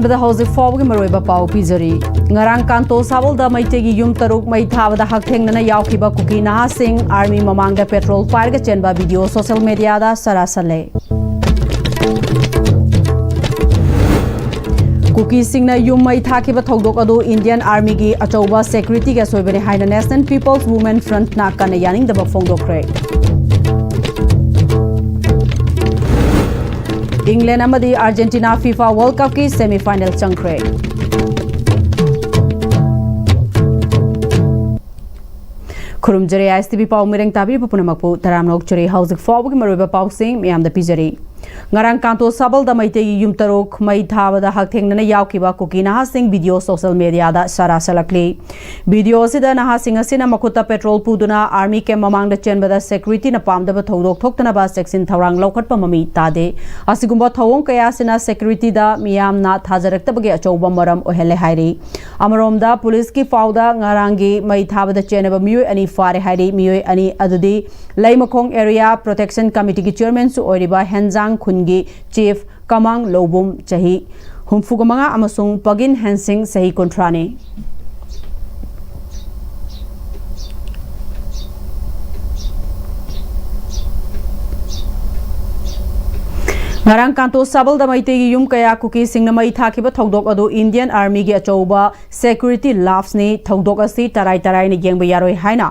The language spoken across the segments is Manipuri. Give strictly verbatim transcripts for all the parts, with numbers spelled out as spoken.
ꯕꯗ ꯍꯧꯖꯤꯛ ꯐꯥꯎꯕꯒꯤ ꯃꯔꯨꯑꯣꯏꯕ ꯄꯥꯎ ꯄꯤꯖꯔꯤ꯫ ꯉꯔꯥꯡ ꯀꯥꯟꯇꯣ ꯁꯥꯕꯜꯗ ꯃꯩꯇꯩꯒꯤ ꯌꯨꯝ ꯇꯔꯨꯛ ꯃꯩ ꯊꯥꯕꯗ ꯍꯛꯊꯦꯡꯅꯅ ꯌꯥꯎꯈꯤꯕ ꯀꯨꯀꯤ ꯅꯍꯥꯁꯤꯡ ꯑꯥꯔꯃꯤ ꯃꯃꯥꯡꯗ ꯄꯦꯇ꯭ꯔꯣꯜ ꯄꯥꯏꯔꯒ ꯆꯦꯟꯕ ꯚꯤꯗꯤꯑꯣ ꯁꯣꯁꯦꯜ ꯃꯦꯗꯤꯌꯥꯗ ꯁꯔꯥꯁꯜꯂꯦ꯫ ꯀꯨꯀꯤꯁꯤꯡꯅ ꯌꯨꯝ ꯃꯩ ꯊꯥꯈꯤꯕ ꯊꯧꯗꯣꯛ ꯑꯗꯨ ꯏꯟꯗꯤꯌꯟ ꯑꯥꯔꯃꯤꯒꯤ ꯑꯆꯧꯕ ꯁꯦꯀ꯭ꯌꯨꯔꯤꯇꯤꯒꯤ ꯑꯁꯣꯏꯕꯅꯤ ꯍꯥꯏꯅ National People's Women Front ꯅ ꯀꯟꯅ ꯌꯥꯅꯤꯡꯗꯕ ꯐꯣꯡꯗꯣꯛꯈ꯭ꯔꯦ꯫ ꯏꯪꯂꯦꯟ ꯑꯃꯗꯤ ꯑꯥꯔꯖꯦꯟꯇꯤꯅꯥ FIFA World Cup ꯀꯤ semi final ꯆꯪꯈ꯭ꯔꯦ꯫ ꯈꯨꯔꯨꯝꯖꯔꯤ ISTV ꯄꯥꯎ ꯃꯤꯔꯦꯡ ꯇꯥꯕꯤꯔꯤꯕ ꯄꯨꯝꯅꯃꯛꯄꯨ ꯇꯔꯥꯝꯅ ꯑꯣꯛꯆꯔꯤ꯫ ꯍꯧꯖꯤꯛ ꯐꯥꯎꯕꯒꯤ ꯃꯔꯨꯑꯣꯏꯕ ꯄꯥꯎꯁꯤꯡ ꯃꯌꯥꯝꯗ ꯄꯤꯖꯔꯤ꯫ ꯉꯔꯥꯡ ꯀꯥꯟꯇꯣ ꯁꯥꯕꯜꯗ ꯃꯩꯇꯩꯒꯤ ꯌꯨꯝ ꯇꯔꯨꯛ ꯃꯩ ꯊꯥꯕꯗ ꯍꯛꯊꯦꯡꯅꯅ ꯌꯥꯎꯈꯤꯕ ꯀꯨꯀꯤ ꯅꯍꯥꯁꯤꯡ ꯚꯤꯗꯤꯑꯣ ꯁꯣꯁꯦꯜ ꯃꯦꯗꯤꯌꯥꯗ ꯁꯔꯥꯁꯜꯂꯛꯂꯤ꯫ ꯚꯤꯗꯤꯑꯣ ꯑꯁꯤꯗ ꯅꯍꯥꯁꯤꯡ ꯑꯁꯤꯅ ꯃꯈꯨꯠꯇ ꯄꯦꯇ꯭ꯔꯣꯜ ꯄꯨꯗꯨꯅ ꯑꯥꯔꯃꯤ ꯀꯦꯝ ꯃꯃꯥꯡꯗ ꯆꯦꯟꯕꯗ ꯁꯦꯀ꯭ꯌꯨꯔꯤꯇꯤꯅ ꯄꯥꯝꯗꯕ ꯊꯧꯗꯣꯛ ꯊꯣꯛꯇꯅꯕ ꯆꯦꯛꯁꯤꯟ ꯊꯧꯔꯥꯡ ꯂꯧꯈꯠꯄ ꯃꯃꯤ ꯇꯥꯗꯦ꯫ ꯑꯁꯤꯒꯨꯝꯕ ꯊꯧꯑꯣꯡ ꯀꯌꯥ ꯑꯁꯤꯅ ꯁꯦꯀ꯭ꯌꯨꯔꯤꯇꯤꯗ ꯃꯤꯌꯥꯝꯅ ꯊꯥꯖꯔꯛꯇꯕꯒꯤ ꯑꯆꯧꯕ ꯃꯔꯝ ꯑꯣꯏꯍꯜꯂꯦ ꯍꯥꯏꯔꯤ꯫ ꯑꯃꯔꯣꯝꯗ ꯄꯨꯂꯤꯁꯀꯤ ꯄꯥꯎꯗ ꯉꯔꯥꯡꯒꯤ ꯃꯩ ꯊꯥꯕꯗ ꯆꯦꯟꯅꯕ ꯃꯤꯑꯣꯏ ꯑꯅꯤ ꯐꯥꯔꯦ ꯍꯥꯏꯔꯤ꯫ ꯃꯤꯑꯣꯏ ꯑꯅꯤ ꯑꯗꯨꯗꯤ ꯂꯩꯃꯈꯣꯡ Area Protection Committee ꯒꯤ chairman ꯁꯨ ꯑꯣꯏꯔꯤꯕ ꯍꯦꯟꯖꯥꯡ ꯈꯨꯟꯒꯤ chief ꯀꯃꯥꯡ ꯂꯧꯕꯨꯝ, ꯆꯍꯤ ꯍꯨꯝꯐꯨꯒ ꯃꯉꯥ, ꯑꯃꯁꯨꯡ ꯄꯒꯤꯟ ꯍꯦꯟꯁꯤꯡ, ꯆꯍꯤ ꯀꯨꯟꯊ꯭ꯔꯥꯅꯤ꯫ ꯉꯔꯥꯡ ꯀꯥꯟꯇꯣ ꯁꯥꯕꯜꯗ ꯃꯩꯇꯩꯒꯤ ꯌꯨꯝ ꯀꯌꯥ ꯀꯨꯀꯤꯁꯤꯡꯅ ꯃꯩ ꯊꯥꯈꯤꯕ ꯊꯧꯗꯣꯛ ꯑꯗꯨ ꯏꯟꯗꯤꯌꯟ ꯑꯥꯔꯃꯤꯒꯤ ꯑꯆꯧꯕ ꯁꯦꯀ꯭ꯌꯨꯔꯤꯇꯤ ꯂꯥꯞꯁꯅꯤ꯫ ꯊꯧꯗꯣꯛ ꯑꯁꯤ ꯇꯔꯥꯏ ꯇꯔꯥꯏꯅ ꯌꯦꯡꯕ ꯌꯥꯔꯣꯏ ꯍꯥꯏꯅ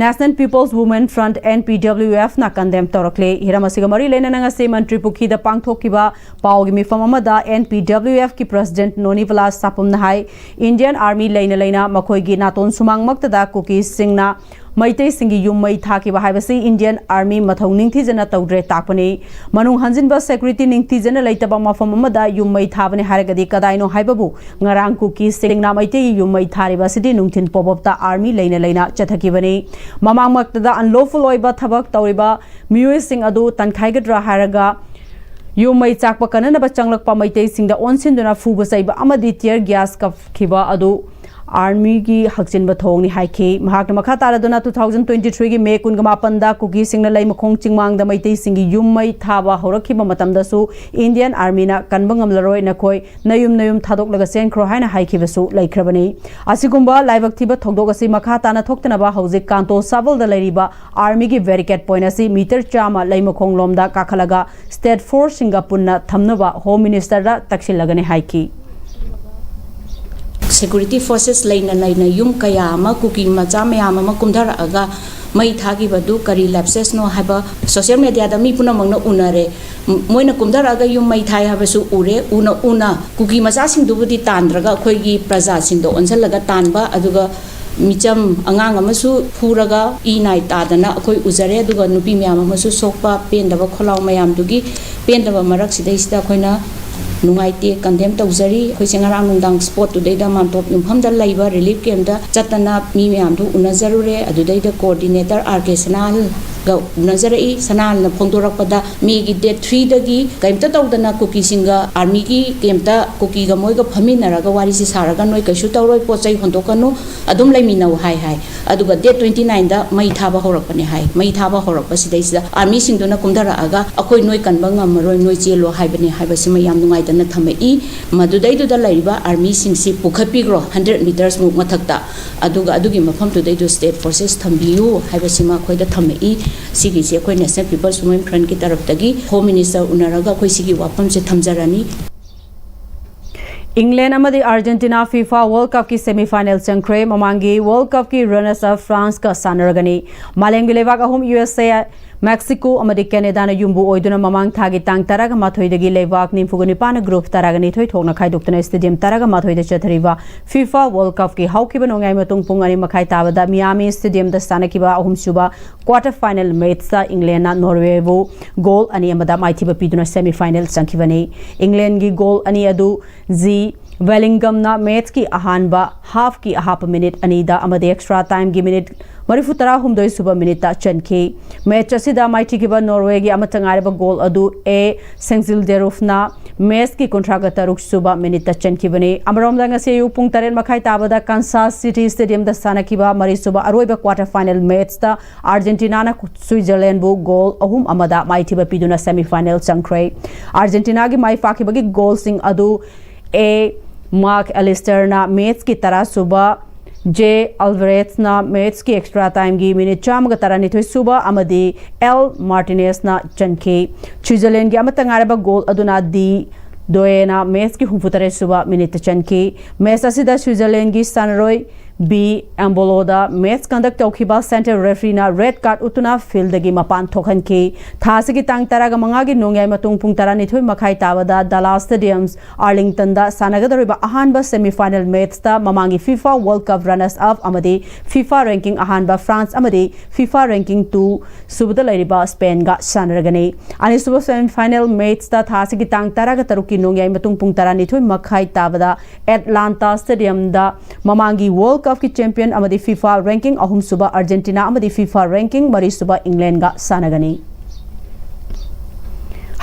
National People's Women Front, N P W F ꯅ ꯀꯟꯗꯦꯝ ꯇꯧꯔꯛꯂꯦ꯫ ꯍꯤꯔꯝ ꯑꯁꯤꯒ ꯃꯔꯤ ꯂꯩꯅꯅ ꯉꯁꯤ ꯃꯟꯇ꯭ꯔꯤ ꯄꯨꯈ꯭ꯔꯤꯗ ꯄꯥꯡꯊꯣꯛꯈꯤꯕ ꯄꯥꯎꯒꯤ ꯃꯤꯐꯝ ꯑꯃꯗ N P W F ꯀꯤ president ꯅꯣꯅꯤꯕꯂꯥ ꯁꯥꯄꯝꯅ ꯍꯥꯏ, ꯏꯟꯗꯤꯌꯟ ꯑꯥꯔꯃꯤ ꯂꯩꯅ ꯂꯩꯅ ꯃꯈꯣꯏꯒꯤ ꯅꯥꯇꯣꯟ ꯁꯨꯃꯥꯡꯃꯛꯇꯗ ꯀꯨꯀꯤꯁꯤꯡꯅ ꯃꯩꯇꯩꯁꯤꯡꯒꯤ ꯌꯨꯝ ꯃꯩ ꯊꯥꯈꯤꯕ ꯍꯥꯏꯕꯁꯤ ꯏꯟꯗꯤꯌꯟ ꯑꯥꯔꯃꯤ ꯃꯊꯧ ꯅꯤꯡꯊꯤꯖꯅ ꯇꯧꯗ꯭ꯔꯦ ꯇꯥꯛꯄꯅꯤ꯫ ꯃꯅꯨꯡ ꯍꯟꯖꯤꯟꯕ ꯁꯦꯀ꯭ꯌꯨꯔꯤꯇꯤ ꯅꯤꯡꯊꯤꯖꯅ ꯂꯩꯇꯕ ꯃꯐꯝ ꯑꯃꯗ ꯌꯨꯝ ꯃꯩ ꯊꯥꯕꯅꯤ ꯍꯥꯏꯔꯒꯗꯤ ꯀꯗꯥꯏꯅꯣ ꯍꯥꯏꯕꯕꯨ ꯉꯔꯥꯡ ꯀꯨꯀꯤꯁꯤꯡꯅ ꯃꯩꯇꯩꯒꯤ ꯌꯨꯝ ꯃꯩ ꯊꯥꯔꯤꯕ ꯑꯁꯤꯗꯤ ꯅꯨꯡꯊꯤꯜ ꯄꯣꯕꯣꯞꯇ ꯑꯥꯔꯃꯤ ꯂꯩꯅ ꯂꯩꯅ ꯆꯠꯊꯈꯤꯕꯅꯤ꯫ ꯃꯃꯥꯡꯃꯛꯇꯗ unlawful ꯑꯣꯏꯕ ꯊꯕꯛ ꯇꯧꯔꯤꯕ ꯃꯤꯑꯣꯏꯁꯤꯡ ꯑꯗꯨ ꯇꯟꯈꯥꯏꯒꯗ꯭ꯔꯥ ꯍꯥꯏꯔꯒ ꯌꯨꯝ ꯃꯩ ꯆꯥꯛꯄ ꯀꯟꯅꯅꯕ ꯆꯪꯂꯛꯄ ꯃꯩꯇꯩꯁꯤꯡꯗ ꯑꯣꯟꯁꯤꯟꯗꯨꯅ ꯐꯨꯕ ꯆꯩꯕ ꯑꯃꯗꯤ tear gas ꯀꯥꯞꯈꯤꯕ ꯑꯗꯨ ꯑꯥꯔꯃꯤꯒꯤ ꯍꯛꯆꯤꯟꯕ ꯊꯧꯑꯣꯡꯅꯤ ꯍꯥꯏꯈꯤ꯫ ꯃꯍꯥꯛꯅ ꯃꯈꯥ ꯇꯥꯔꯗꯨꯅ two thousand twenty three ꯒꯤ May ꯀꯨꯟꯒ ꯃꯥꯄꯟꯗ ꯀꯨꯀꯤꯁꯤꯡꯅ ꯂꯩꯃꯈꯣꯡ ꯆꯤꯡꯃꯥꯡꯗ ꯃꯩꯇꯩꯁꯤꯡꯒꯤ ꯌꯨꯝ ꯃꯩ ꯊꯥꯕ ꯍꯧꯔꯛꯈꯤꯕ ꯃꯇꯝꯗꯁꯨ Indian Armyꯅ "ꯀꯟꯕ ꯉꯝꯂꯔꯣꯏ, ꯅꯈꯣꯏ ꯅꯌꯨꯝ ꯅꯌꯨꯝ ꯊꯥꯗꯣꯛꯂꯒ ꯆꯦꯟꯈ꯭ꯔꯣ" ꯍꯥꯏꯅ ꯍꯥꯏꯈꯤꯕꯁꯨ ꯂꯩꯈ꯭ꯔꯕꯅꯤ꯫ ꯑꯁꯤꯒꯨꯝꯕ ꯂꯥꯏꯕꯛ ꯊꯤꯕ ꯊꯧꯗꯣꯛ ꯑꯁꯤ ꯃꯈꯥ ꯇꯥꯅ ꯊꯣꯛꯇꯅꯕ ꯍꯧꯖꯤꯛ ꯀꯥꯟꯇꯣ ꯁꯥꯕꯜꯗ ꯂꯩꯔꯤꯕ ꯑꯥꯔꯃꯤꯒꯤ barricade point ꯑꯁꯤ ꯃꯤꯇꯔ ꯆꯥꯝꯃ ꯂꯩꯃꯈꯣꯡꯂꯣꯝꯗ ꯀꯥꯈꯠꯂꯒ state forceꯁꯤꯡꯒ ꯄꯨꯟꯅ ꯊꯝꯅꯕ Home Ministerꯗ ꯇꯛꯁꯤꯜꯂꯒꯅꯤ ꯍꯥꯏꯈꯤ꯫ Security forces ꯂꯩꯅ ꯂꯩꯅ ꯌꯨꯝ ꯀꯌꯥ ꯑꯃ ꯀꯨꯀꯤ ꯃꯆꯥ ꯃꯌꯥꯝ ꯑꯃ ꯀꯨꯝꯊꯔꯛꯑꯒ ꯃꯩ ꯊꯥꯈꯤꯕꯗꯨ ꯀꯔꯤ lapsesꯅꯣ ꯍꯥꯏꯕ social mediaꯗ ꯃꯤ ꯄꯨꯝꯅꯃꯛꯅ ꯎꯅꯔꯦ꯫ ꯃ-, ꯃꯣꯏꯅ ꯀꯨꯝꯊꯔꯛꯑꯒ ꯌꯨꯝ ꯃꯩ ꯊꯥꯏ ꯍꯥꯏꯕꯁꯨ ꯎꯔꯦ꯫ ꯎꯅ ꯎꯅ ꯀꯨꯀꯤ ꯃꯆꯥꯁꯤꯡꯗꯨꯕꯨꯗꯤ ꯇꯥꯟꯗ꯭ꯔꯒ ꯑꯩꯈꯣꯏꯒꯤ ꯄ꯭ꯔꯖꯥꯁꯤꯡꯗ ꯑꯣꯟꯁꯤꯜꯂꯒ ꯇꯥꯟꯕ, ꯑꯗꯨꯒ ꯃꯤꯆꯝ ꯑꯉꯥꯡ ꯑꯃꯁꯨ ꯐꯨꯔꯒ ꯏ ꯅꯥꯏ ꯇꯥꯗꯅ ꯑꯩꯈꯣꯏ ꯎꯖꯔꯦ꯫ ꯑꯗꯨꯒ ꯅꯨꯄꯤ ꯃꯌꯥꯝ ꯑꯃꯁꯨ ꯁꯣꯛꯄ, ꯄꯦꯟꯗꯕ ꯈꯣꯜꯂꯥꯎ ꯃꯌꯥꯝꯗꯨꯒꯤ ꯄꯦꯟꯗꯕ ꯃꯔꯛꯁꯤꯗꯩꯁꯤꯗ ꯑꯩꯈꯣꯏꯅ ꯅꯨꯡꯉꯥꯏꯇꯦ, condemn ꯇꯧꯖꯔꯤ꯫ ꯑꯩꯈꯣꯏꯁꯦ ꯉꯔꯥꯡ ꯅꯨꯡꯗꯥꯡ spotꯇꯨꯗꯩꯗ ꯃꯥꯟꯇꯣꯞ ꯌꯨꯝꯐꯝꯗ ꯂꯩꯕ relief campꯇ ꯆꯠꯇꯅ ꯃꯤ ꯃꯌꯥꯝꯗꯨ ꯎꯅꯖꯔꯨꯔꯦ꯫ ꯑꯗꯨꯗꯩꯗ coordinator R K ꯁꯅꯥꯍꯜꯒ ꯎꯅꯖꯔꯛꯏ꯫ ꯁꯅꯥꯍꯜꯅ ꯐꯣꯡꯗꯣꯔꯛꯄꯗ Mayꯒꯤ date threeꯗꯒꯤ ꯀꯔꯤꯝꯇ ꯇꯧꯗꯅ ꯀꯨꯀꯤꯁꯤꯡꯒ ꯑꯥꯔꯃꯤꯒꯤ campꯇ ꯀꯨꯀꯤꯒ ꯃꯣꯏꯒ ꯐꯝꯃꯤꯟꯅꯔꯒ ꯋꯥꯔꯤꯁꯤ ꯁꯥꯔꯒ "ꯅꯣꯏ ꯀꯩꯁꯨ ꯇꯧꯔꯣꯏ, ꯄꯣꯠ ꯆꯩ ꯍꯣꯟꯗꯣꯛꯀꯅꯨ, ꯑꯗꯨꯝ ꯂꯩꯃꯤꯟꯅꯧ" ꯍꯥꯏ ꯍꯥꯏ꯫ ꯑꯗꯨꯒ date twenty nineꯗ ꯃꯩ ꯊꯥꯕ ꯍꯧꯔꯛꯄꯅꯦ ꯍꯥꯏ꯫ ꯃꯩ ꯊꯥꯕ ꯍꯧꯔꯛꯄꯁꯤꯗꯩꯁꯤꯗ ꯑꯥꯔꯃꯤꯁꯤꯡꯗꯨꯅ ꯀꯨꯝꯊꯔꯛꯑꯒ "ꯑꯩꯈꯣꯏ ꯅꯣꯏ ꯀꯟꯕ ꯉꯝꯃꯔꯣꯏ, ꯅꯣꯏ ꯆꯦꯜꯂꯣ" ꯍꯥꯏꯕꯅꯦ ꯍꯥꯏꯕꯁꯤꯃ ꯌꯥꯝ ꯅꯨꯡꯉꯥꯏꯇꯅ ꯊꯝꯃꯛꯏ꯫ ꯃꯗꯨꯗꯩꯗꯨꯗ ꯂꯩꯔꯤꯕ ꯑꯥꯔꯃꯤꯁꯤꯡꯁꯤ ꯄꯨꯈꯠꯄꯤꯈ꯭ꯔꯣ, hundred metersꯃꯨꯛ ꯃꯊꯛꯇ, ꯑꯗꯨꯒ ꯑꯗꯨꯒꯤ ꯃꯐꯝꯗꯨꯗꯩꯗꯨ state forces ꯊꯝꯕꯤꯌꯨ ꯍꯥꯏꯕꯁꯤꯃ ꯑꯩꯈꯣꯏꯗ ꯊꯝꯃꯛꯏ꯫ ꯁꯤꯒꯤꯁꯤ ꯑꯩꯈꯣꯏ National People's Movement Frontꯀꯤ ꯇꯔꯞꯇꯒꯤ Home Minister ꯎꯅꯔꯒ ꯑꯩꯈꯣꯏ ꯁꯤꯒꯤ ꯋꯥꯐꯝꯁꯦ ꯊꯝꯖꯔꯅꯤ꯫ England ꯑꯃꯗꯤ Argentina FIFA World Cupꯀꯤ semi final ꯆꯪꯈ꯭ꯔꯦ꯫ ꯃꯃꯥꯡꯒꯤ World Cupꯀꯤ runners up Franceꯀ ꯁꯥꯟꯅꯔꯒꯅꯤ꯫ ꯃꯥꯂꯦꯝꯒꯤ ꯂꯩꯕꯥꯛ ꯑꯍꯨꯝ USA, Mexico ꯑꯃꯗꯤ Canadaꯅ ꯌꯨꯝꯕꯨ ꯑꯣꯏꯗꯨꯅ ꯃꯃꯥꯡ ꯊꯥꯒꯤ ꯇꯥꯡ ꯇꯔꯥꯃꯥꯊꯣꯏꯗꯒꯤ ꯂꯩꯕꯥꯛ ꯅꯤꯐꯨꯅꯤꯄꯥꯟꯅ group ꯇꯔꯥꯅꯤꯊꯣꯏ ꯊꯣꯛꯅ ꯈꯥꯏꯗꯣꯛꯇꯨꯅ stadium ꯇꯔꯥꯃꯥꯊꯣꯏꯗ ꯆꯠꯊꯔꯤꯕ FIFA World Cupꯀꯤ ꯍꯧꯈꯤꯕ ꯅꯣꯡꯌꯥꯏ ꯃꯇꯨꯡ ꯄꯨꯡ ꯑꯅꯤ ꯃꯈꯥꯏ ꯇꯥꯕꯗ Miami stadiumꯗ ꯁꯥꯟꯅꯈꯤꯕ ꯑꯍꯨꯝꯁꯨꯕ quarter final matchꯇ Englandꯅ Norwayꯕꯨ goal ꯑꯅꯤ ꯑꯃꯗ ꯃꯥꯏꯊꯤꯕ ꯄꯤꯗꯨꯅ semi final ꯆꯪꯈꯤꯕꯅꯤ꯫ Englandꯒꯤ goal ꯑꯅꯤ ꯑꯗꯨ Jude Bellinghamꯅ matchꯀꯤ ꯑꯍꯥꯟꯕ halfꯀꯤ ꯑꯍꯥꯞꯄ minute ꯑꯅꯤꯗ ꯑꯃꯗꯤ extra timeꯒꯤ minute ꯃꯔꯤꯐꯨ ꯇꯔꯥ ꯍꯨꯝꯗꯣꯏ ꯁꯨꯕ ꯃꯤꯅꯤꯠꯇ ꯆꯟꯈꯤ꯫ ꯃꯦꯆ ꯑꯁꯤꯗ ꯃꯥꯏꯊꯤꯈꯤꯕ ꯅꯣꯔꯋꯦꯒꯤ ꯑꯃꯠꯇ ꯉꯥꯏꯔꯕ ꯒꯣꯜ ꯑꯗꯨ ꯑꯦ ꯁꯦꯡꯖꯤꯜꯗꯦꯔꯨꯐꯅ ꯃꯦꯆꯀꯤ ꯀꯨꯟꯊ꯭ꯔꯥꯒ ꯇꯔꯨꯛ ꯁꯨꯕ ꯃꯤꯅꯤꯠꯇ ꯆꯟꯈꯤꯕꯅꯤ꯫ ꯑꯃꯔꯣꯝꯗ ꯉꯁꯤ ꯑꯌꯨꯛ ꯄꯨꯡ ꯇꯔꯦꯠ ꯃꯈꯥꯏ ꯇꯥꯕꯗ ꯀꯟꯁꯥꯁ ꯁꯤꯇꯤ ꯁ꯭ꯇꯦꯗꯤꯌꯝꯗ ꯁꯥꯟꯅꯈꯤꯕ ꯃꯔꯤꯁꯨꯕ ꯑꯔꯣꯏꯕ ꯀ꯭ꯋꯥꯇꯔ ꯐꯥꯏꯅꯦꯜ ꯃꯦꯆꯇ ꯑꯥꯔꯖꯦꯟꯇꯤꯅꯥꯅ ꯁ꯭ꯋꯤꯖꯔꯂꯦꯟꯕꯨ ꯒꯣꯜ ꯑꯍꯨꯝ ꯑꯃꯗ ꯃꯥꯏꯊꯤꯕ ꯄꯤꯗꯨꯅ ꯁꯦꯃꯤ ꯐꯥꯏꯅꯦꯜ ꯆꯪꯈ꯭ꯔꯦ꯫ ꯑꯥꯔꯖꯦꯟꯇꯤꯅꯥꯒꯤ ꯃꯥꯏ ꯄꯥꯛꯈꯤꯕꯒꯤ ꯒꯣꯜꯁꯤꯡ ꯑꯗꯨ ꯑꯦ ꯃꯥꯔꯛ ꯑꯦꯂꯤꯁꯇꯔꯅ ꯃꯦꯆꯀꯤ ꯇꯔꯥ ꯁꯨꯕ, ꯖꯦ ꯑꯜꯚꯔꯦꯖꯅ ꯃꯦꯆꯀꯤ ꯑꯦꯛꯁꯇ꯭ꯔꯥ ꯇꯥꯏꯝꯒꯤ ꯃꯤꯅꯤꯠ ꯆꯥꯝꯃꯒ ꯇꯔꯥꯅꯤꯊꯣꯏ ꯁꯨꯕ ꯑꯃꯗꯤ ꯑꯦꯜ ꯃꯥꯔꯇꯤꯅꯦꯁꯅ ꯆꯟꯈꯤ꯫ ꯁ꯭ꯋꯤꯖꯔꯂꯦꯟꯒꯤ ꯑꯃꯠꯇ ꯉꯥꯏꯔꯕ ꯒꯣꯜ ꯑꯗꯨꯅ ꯗꯤ ꯗꯣꯌꯦꯅ ꯃꯦꯆꯀꯤ ꯍꯨꯝꯐꯨꯇꯔꯦꯠ ꯁꯨꯕ ꯃꯤꯅꯤꯠꯇ ꯆꯟꯈꯤ꯫ ꯃꯦꯆ ꯑꯁꯤꯗ ꯁ꯭ꯋꯤꯖꯔꯂꯦꯟꯒꯤ ꯁꯥꯟꯅꯔꯣꯏ ꯕꯤ ꯑꯦꯝꯕꯣꯂꯣꯗ ꯃꯦꯆ ꯀꯟꯗꯛ ꯇꯧꯈꯤꯕ ꯁꯦꯟꯇꯔ ꯔꯦꯐ꯭ꯔꯤꯅ ꯔꯦꯗ ꯀꯥꯔꯗ ꯎꯠꯇꯨꯅ ꯐꯤꯜꯗꯒꯤ ꯃꯄꯥꯟ ꯊꯣꯛꯍꯟꯈꯤ꯫ ꯊꯥ ꯑꯁꯤꯒꯤ ꯇꯥꯡ ꯇꯔꯥꯒ ꯃꯉꯥꯒꯤ ꯅꯣꯡꯌꯥꯏ ꯃꯇꯨꯡ ꯄꯨꯡ ꯇꯔꯥꯅꯤꯊꯣꯏ ꯃꯈꯥꯏ ꯇꯥꯕꯗ ꯗꯂꯥꯁ ꯁ꯭ꯇꯦꯗꯤꯌꯝꯁ ꯑꯥꯔꯂꯤꯡꯇꯟꯗ ꯁꯥꯟꯅꯒꯗꯧꯔꯤꯕ ꯑꯍꯥꯟꯕ ꯁꯦꯃꯤ ꯐꯥꯏꯅꯦꯜ ꯃꯦꯆꯇ ꯃꯃꯥꯡꯒꯤ FIFA world cup runners up ꯑꯃꯗꯤ ꯐꯤꯐꯥ ꯔꯦꯡꯀꯤꯡ ꯑꯍꯥꯟꯕ ꯐ꯭ꯔꯥꯟꯁ ꯑꯃꯗꯤ ꯐꯤꯐꯥ ꯔꯦꯡꯀꯤꯡ ꯇꯨ ꯁꯨꯕꯗ ꯂꯩꯔꯤꯕ ꯁ꯭ꯄꯦꯟꯒ ꯁꯥꯟꯅꯔꯒꯅꯤ꯫ ꯑꯅꯤꯁꯨꯕ ꯁꯦꯃꯤ ꯐꯥꯏꯅꯦꯜ ꯃꯦꯆꯇ ꯊꯥ ꯑꯁꯤꯒꯤ ꯇꯥꯡ ꯇꯔꯥꯒ ꯇꯔꯨꯛꯀꯤ ꯅꯣꯡꯌꯥꯏ ꯃꯇꯨꯡ ꯄꯨꯡ ꯇꯔꯥꯅꯤꯊꯣꯏ ꯃꯈꯥꯏ ꯇꯥꯕꯗ ꯑꯦꯠꯂꯥꯟꯇꯥ ꯁ꯭ꯇꯦꯗꯤꯌꯝꯗ ꯃꯃꯥꯡꯒꯤ ꯋꯥꯔꯜꯗ ꯀꯞꯀꯤ ꯆꯦꯝꯄꯤꯌꯟ ꯑꯃꯗꯤ ꯐꯤꯐꯥ ꯔꯦꯡꯀꯤꯡ ꯑꯍꯨꯝ ꯁꯨꯕ ꯑꯥꯔꯖꯦꯟꯇꯤꯅꯥ ꯑꯃꯗꯤ ꯐꯤꯐꯥ ꯔꯦꯡꯀꯤꯡ ꯃꯔꯤ ꯁꯨꯕ ꯏꯪꯂꯦꯟꯒ ꯁꯥꯟꯅꯒꯅꯤ꯫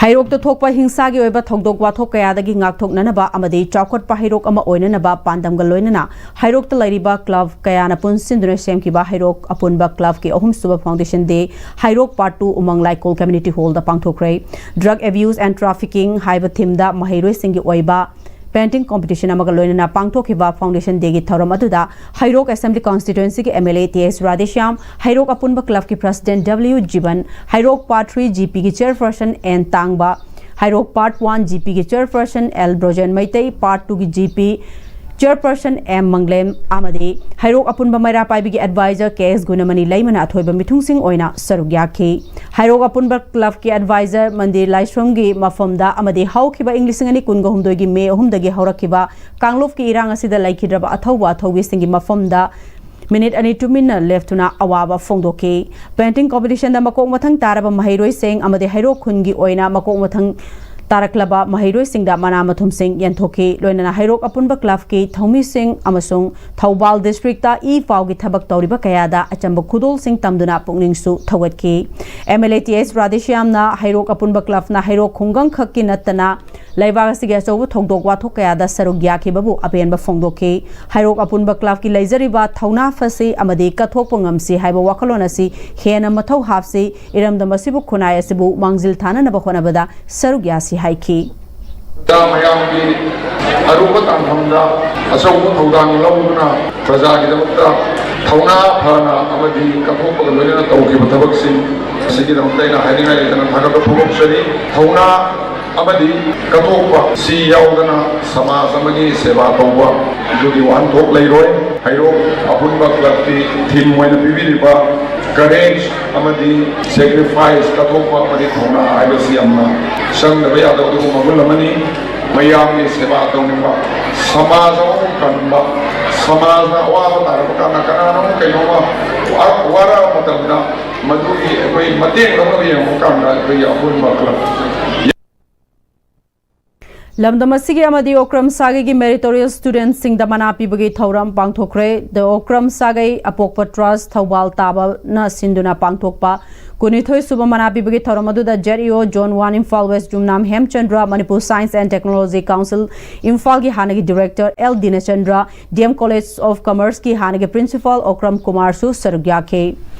ꯍꯩꯔꯣꯛꯇ ꯊꯣꯛꯄ ꯍꯤꯡꯁꯥꯒꯤ ꯑꯣꯏꯕ ꯊꯧꯗꯣꯛ ꯋꯥꯊꯣꯛ ꯀꯌꯥꯗꯒꯤ ꯉꯥꯛꯊꯣꯛꯅꯅꯕ ꯑꯃꯗꯤ ꯆꯥꯎꯈꯠꯄ ꯍꯩꯔꯣꯛ ꯑꯃ ꯑꯣꯏꯅꯅꯕ ꯄꯥꯟꯗꯝꯒ ꯂꯣꯏꯅꯅ ꯍꯩꯔꯣꯛꯇ ꯂꯩꯔꯤꯕ ꯀ꯭ꯂꯕ ꯀꯌꯥꯅ ꯄꯨꯟꯁꯤꯟꯗꯨꯅ ꯁꯦꯝꯈꯤꯕ ꯍꯩꯔꯣꯛ ꯑꯄꯨꯟꯕ ꯀ꯭ꯂꯕꯀꯤ ꯑꯍꯨꯝꯁꯨꯕ ꯐꯥꯎꯟꯗꯦꯁꯟ ꯗꯦ ꯍꯩꯔꯣꯛ ꯄꯥꯔꯠ ꯇꯨ ꯎꯃꯪ ꯂꯥꯏꯀꯣꯜ ꯀꯝꯃ꯭ꯌꯨꯅꯤꯇꯤ ꯍꯣꯜꯗ ꯄꯥꯡꯊꯣꯛꯈ꯭ꯔꯦ꯫ ꯗ꯭ꯔꯒ ꯑꯦꯕ꯭ꯌꯨꯁ ꯑꯦꯟ ꯇ꯭ꯔꯥꯐꯤꯀꯤꯡ ꯍꯥꯏꯕ ꯊꯤꯝꯗ ꯃꯍꯩꯔꯣꯏꯁꯤꯡꯒꯤ ꯑꯣꯏꯕ ꯄꯦꯟꯇꯤꯡ ꯀꯣꯝꯄꯤꯇꯤꯁꯟ ꯑꯃꯒ ꯂꯣꯏꯅꯅ ꯄꯥꯡꯊꯣꯛꯈꯤꯕ ꯐꯥꯎꯟꯗꯦꯁꯟ ꯗꯦꯒꯤ ꯊꯧꯔꯝ ꯑꯗꯨꯗ ꯍꯩꯔꯣꯛ ꯑꯦꯁꯦꯝꯕ꯭ꯂꯤ ꯀꯣꯟꯁꯇꯤꯇ꯭ꯋꯦꯟꯁꯤꯒꯤ M L A T S Radheshyam, Heirok ꯑꯄꯨꯟꯕ ꯀ꯭ꯂꯕꯀꯤ ꯄ꯭ꯔꯁꯤꯗꯦꯟꯠ ꯗꯕ꯭ꯂꯤꯎ ꯖꯤꯕꯟ, ꯍꯩꯔꯣꯛ ꯄꯥꯔꯠ ꯊ꯭ꯔꯤ ꯖꯤ ꯄꯤꯒꯤ ꯆꯤꯌꯔꯄꯔꯁꯟ ꯑꯦꯟ ꯇꯥꯡꯕ, ꯍꯩꯔꯣꯛ ꯄꯥꯔꯠ ꯋꯥꯟ ꯖꯤ ꯄꯤꯒꯤ ꯆꯤꯌꯔꯄꯔꯁꯟ ꯑꯦꯜ ꯕ꯭ꯔꯣꯖꯦꯟ ꯃꯩꯇꯩ, ꯄꯥꯔꯠ ꯇꯨꯒꯤ ꯖꯤ ꯄꯤ ꯆꯤꯌꯔꯄꯔꯁꯟ ꯑꯦꯝ ꯃꯪꯂꯦꯝ ꯑꯃꯗꯤ ꯍꯩꯔꯣꯛ ꯑꯄꯨꯟꯕ ꯃꯩꯔꯥ ꯄꯥꯏꯕꯤꯒꯤ ꯑꯦꯗꯚꯥꯏꯖꯔ ꯀꯦ ꯑꯦꯁ ꯒꯨꯅꯃꯅꯤ ꯂꯩꯃꯅ ꯑꯊꯣꯏꯕ ꯃꯤꯊꯨꯡꯁꯤꯡ ꯑꯣꯏꯅ ꯁꯔꯨꯛ ꯌꯥꯈꯤ꯫ ꯍꯩꯔꯣꯛ ꯑꯄꯨꯟꯕ ꯀ꯭ꯂꯕꯀꯤ ꯑꯦꯗꯚꯥꯏꯖꯔ ꯃꯟꯗꯤꯔ ꯂꯥꯏꯁ꯭ꯔꯝꯒꯤ ꯃꯐꯝꯗ ꯑꯃꯗꯤ ꯍꯧꯈꯤꯕ ꯏꯪ ꯂꯤꯁꯤꯡ ꯑꯅꯤ ꯀꯨꯟꯒ ꯍꯨꯝꯗꯣꯏꯒꯤ ꯃꯦ ꯑꯍꯨꯝꯗꯒꯤ ꯍꯧꯔꯛꯈꯤꯕ ꯀꯥꯡꯂꯨꯞꯀꯤ ꯏꯔꯥꯡ ꯑꯁꯤꯗ ꯂꯩꯈꯤꯗ꯭ꯔꯕ ꯑꯊꯧꯕ ꯑꯊꯧꯕꯤꯁꯤꯡꯒꯤ ꯃꯐꯝꯗ ꯃꯤꯅꯤꯠ ꯑꯅꯤ ꯇꯨꯃꯤꯟꯅ ꯂꯦꯞꯇꯨꯅ ꯑꯋꯥꯕ ꯐꯣꯡꯗꯣꯛꯈꯤ꯫ ꯄꯦꯟꯇꯤꯡ ꯀꯣꯝꯄꯤꯇꯤꯁꯟꯗ ꯃꯀꯣꯛ ꯃꯊꯪ ꯇꯥꯔꯕ ꯃꯍꯩꯔꯣꯏꯁꯤꯡ ꯑꯃꯗꯤ ꯍꯩꯔꯣꯛ ꯈꯨꯟꯒꯤ ꯑꯣꯏꯅ ꯃꯀꯣꯛ ꯃꯊꯪ ꯇꯥꯔꯛꯂꯕ ꯃꯍꯩꯔꯣꯏꯁꯤꯡꯗ ꯃꯅꯥ ꯃꯊꯨꯝꯁꯤꯡ ꯌꯦꯟꯊꯣꯛꯈꯤ꯫ ꯂꯣꯏꯅꯅ ꯍꯩꯔꯣꯛ ꯑꯄꯨꯟꯕ ꯀ꯭ꯂꯕꯀꯤ ꯊꯧꯃꯤꯁꯤꯡ ꯑꯃꯁꯨꯡ ꯊꯧꯕꯥꯜ ꯗꯤꯁꯇ꯭ꯔꯤꯛꯇ ꯏ ꯄꯥꯎꯒꯤ ꯊꯕꯛ ꯇꯧꯔꯤꯕ ꯀꯌꯥꯗ ꯑꯆꯝꯕ ꯈꯨꯗꯣꯜꯁꯤꯡ ꯇꯝꯗꯨꯅ ꯄꯨꯛꯅꯤꯡꯁꯨ ꯊꯧꯒꯠꯈꯤ꯫ ꯑꯦꯝ ꯑꯦꯜ ꯑꯦ ꯇꯤ ꯑꯦꯁ ꯔꯥꯙꯦꯁ꯭ꯌꯥꯝꯅ ꯍꯩꯔꯣꯛ ꯑꯄꯨꯟꯕ ꯀ꯭ꯂꯕꯅ ꯍꯩꯔꯣꯛ ꯈꯨꯡꯒꯪ ꯈꯛꯀꯤ ꯅꯠꯇꯅ ꯂꯩꯕꯥꯛ ꯑꯁꯤꯒꯤ ꯑꯆꯧꯕ ꯊꯧꯗꯣꯛ ꯋꯥꯊꯣꯛ ꯀꯌꯥꯗ ꯁꯔꯨꯛ ꯌꯥꯈꯤꯕꯕꯨ ꯑꯄꯦꯟꯕ ꯐꯣꯡꯗꯣꯛꯈꯤ꯫ ꯍꯩꯔꯣꯛ ꯑꯄꯨꯟꯕ ꯀ꯭ꯂꯕꯀꯤ ꯂꯩꯖꯔꯤꯕ ꯊꯧꯅꯥ ꯐꯁꯤ ꯑꯃꯗꯤ ꯀꯠꯊꯣꯛꯄ ꯉꯝꯁꯤ ꯍꯥꯏꯕ ꯋꯥꯈꯜꯂꯣꯟ ꯑꯁꯤ ꯍꯦꯟꯅ ꯃꯊꯧ ꯍꯥꯞꯁꯤ꯫ ꯏꯔꯝꯗꯝ ꯑꯁꯤꯕꯨ, ꯈꯨꯟꯅꯥꯏ ꯑꯁꯤꯕꯨ ꯃꯥꯡꯖꯤꯜ ꯊꯥꯅꯅꯕ ꯍꯣꯠꯅꯕꯗ ꯁꯔꯨꯛ ꯌꯥꯁꯤ ꯍꯥꯏꯈꯤ꯫ ꯃꯌꯥꯝꯒꯤ ꯑꯔꯨꯕ ꯇꯥꯟꯐꯝꯗ ꯑꯆꯧꯕ ꯊꯧꯗꯥꯡ ꯂꯧꯗꯨꯅ ꯄ꯭ꯔꯖꯥꯒꯤꯗꯃꯛꯇ ꯊꯧꯅꯥ ꯐꯅ ꯑꯃꯗꯤ ꯀꯠꯊꯣꯛꯄꯒ ꯂꯣꯏꯅꯅ ꯇꯧꯈꯤꯕ ꯊꯕꯛꯁꯤꯡ ꯑꯁꯤꯒꯤꯗꯃꯛꯇ ꯑꯩꯅ ꯍꯥꯏꯅꯤꯡꯉꯥꯏ ꯂꯩꯇꯅ ꯊꯥꯒꯠꯄ ꯐꯣꯡꯗꯣꯛꯆꯔꯤ꯫ ꯊꯧꯅꯥ ꯑꯃꯗꯤ ꯀꯠꯊꯣꯛꯄ ꯁꯤ ꯌꯥꯎꯗꯅ ꯁꯃꯥꯖ ꯑꯃꯒꯤ ꯁꯦꯕꯥ ꯇꯧꯕ ꯑꯗꯨꯒꯤ ꯋꯥꯍꯟꯊꯣꯛ ꯂꯩꯔꯣꯏ꯫ ꯍꯩꯔꯣꯛ ꯑꯄꯨꯟꯕ ꯀ꯭ꯂꯕꯀꯤ ꯊꯤꯝ ꯑꯣꯏꯅ ꯄꯤꯕꯤꯔꯤꯕ ꯀꯔꯦꯖ ꯑꯃꯗꯤ ꯁꯦꯀ꯭ꯔꯤꯐꯥꯏꯁ, ꯀꯠꯊꯣꯛꯄ ꯑꯃꯗꯤ ꯊꯧꯅꯥ ꯍꯥꯏꯕꯁꯤ ꯌꯥꯝꯅ ꯆꯪꯗꯕ ꯌꯥꯗꯕ ꯑꯗꯨꯒꯨꯝꯕ ꯃꯒꯨꯟ ꯑꯃꯅꯤ꯫ ꯃꯌꯥꯝꯒꯤ ꯁꯦꯕꯥ ꯇꯧꯅꯤꯡꯕ, ꯁꯃꯥꯖ ꯑꯃꯕꯨ ꯀꯟꯕ, ꯁꯃꯥꯖꯅ ꯑꯋꯥꯕ ꯇꯥꯔꯛꯄ ꯀꯥꯟꯗ ꯀꯅꯥꯅꯣꯝ ꯀꯩꯅꯣꯝꯃ ꯋꯥ-, ꯋꯥꯔꯛꯑꯕ ꯃꯇꯝꯗ ꯃꯗꯨꯒꯤ ꯑꯩꯈꯣꯏ ꯃꯇꯦꯡ ꯂꯧꯅꯕ ꯌꯦꯡꯕ ꯀꯥꯟꯗ ꯑꯩꯈꯣꯏꯒꯤ ꯑꯄꯨꯟꯕ ꯀ꯭ꯂꯕ ꯂꯝꯗꯝ ꯑꯁꯤꯒꯤ ꯑꯃꯗꯤ ꯑꯣꯀ꯭ꯔꯝ ꯁꯥꯒꯩꯒꯤ ꯃꯦꯔꯤꯇꯣꯔꯤꯌꯁ ꯁ꯭ꯇꯨꯗꯦꯟꯠꯁꯤꯡꯗ ꯃꯅꯥ ꯄꯤꯕꯒꯤ ꯊꯧꯔꯝ ꯄꯥꯡꯊꯣꯛꯈ꯭ꯔꯦ꯫ ꯗ ꯑꯣꯀ꯭ꯔꯝ ꯁꯥꯒꯩ ꯑꯄꯣꯛꯄ ꯇ꯭ꯔꯁ ꯊꯧꯕꯥꯜ ꯇꯥꯕꯅ ꯁꯤꯟꯗꯨꯅ ꯄꯥꯡꯊꯣꯛꯄ ꯀꯨꯟꯅꯤꯊꯣꯏ ꯁꯨꯕ ꯃꯅꯥ ꯄꯤꯕꯒꯤ ꯊꯧꯔꯝ ꯑꯗꯨꯗ Z E O zone one Imphal west Jumnam Hemchandra, Manipur science and technology council ꯏꯝꯐꯥꯜꯒꯤ ꯍꯥꯟꯅꯒꯤ director L Dinachandra, D M college of ꯀꯃꯔꯁꯀꯤ ꯍꯥꯟꯅꯒꯤ ꯄ꯭ꯔꯤꯟꯁꯤꯄꯥꯜ ꯑꯣꯀ꯭ꯔꯝ ꯀꯨꯃꯥꯔꯁꯨ ꯁꯔꯨꯛ ꯌꯥꯈꯤ꯫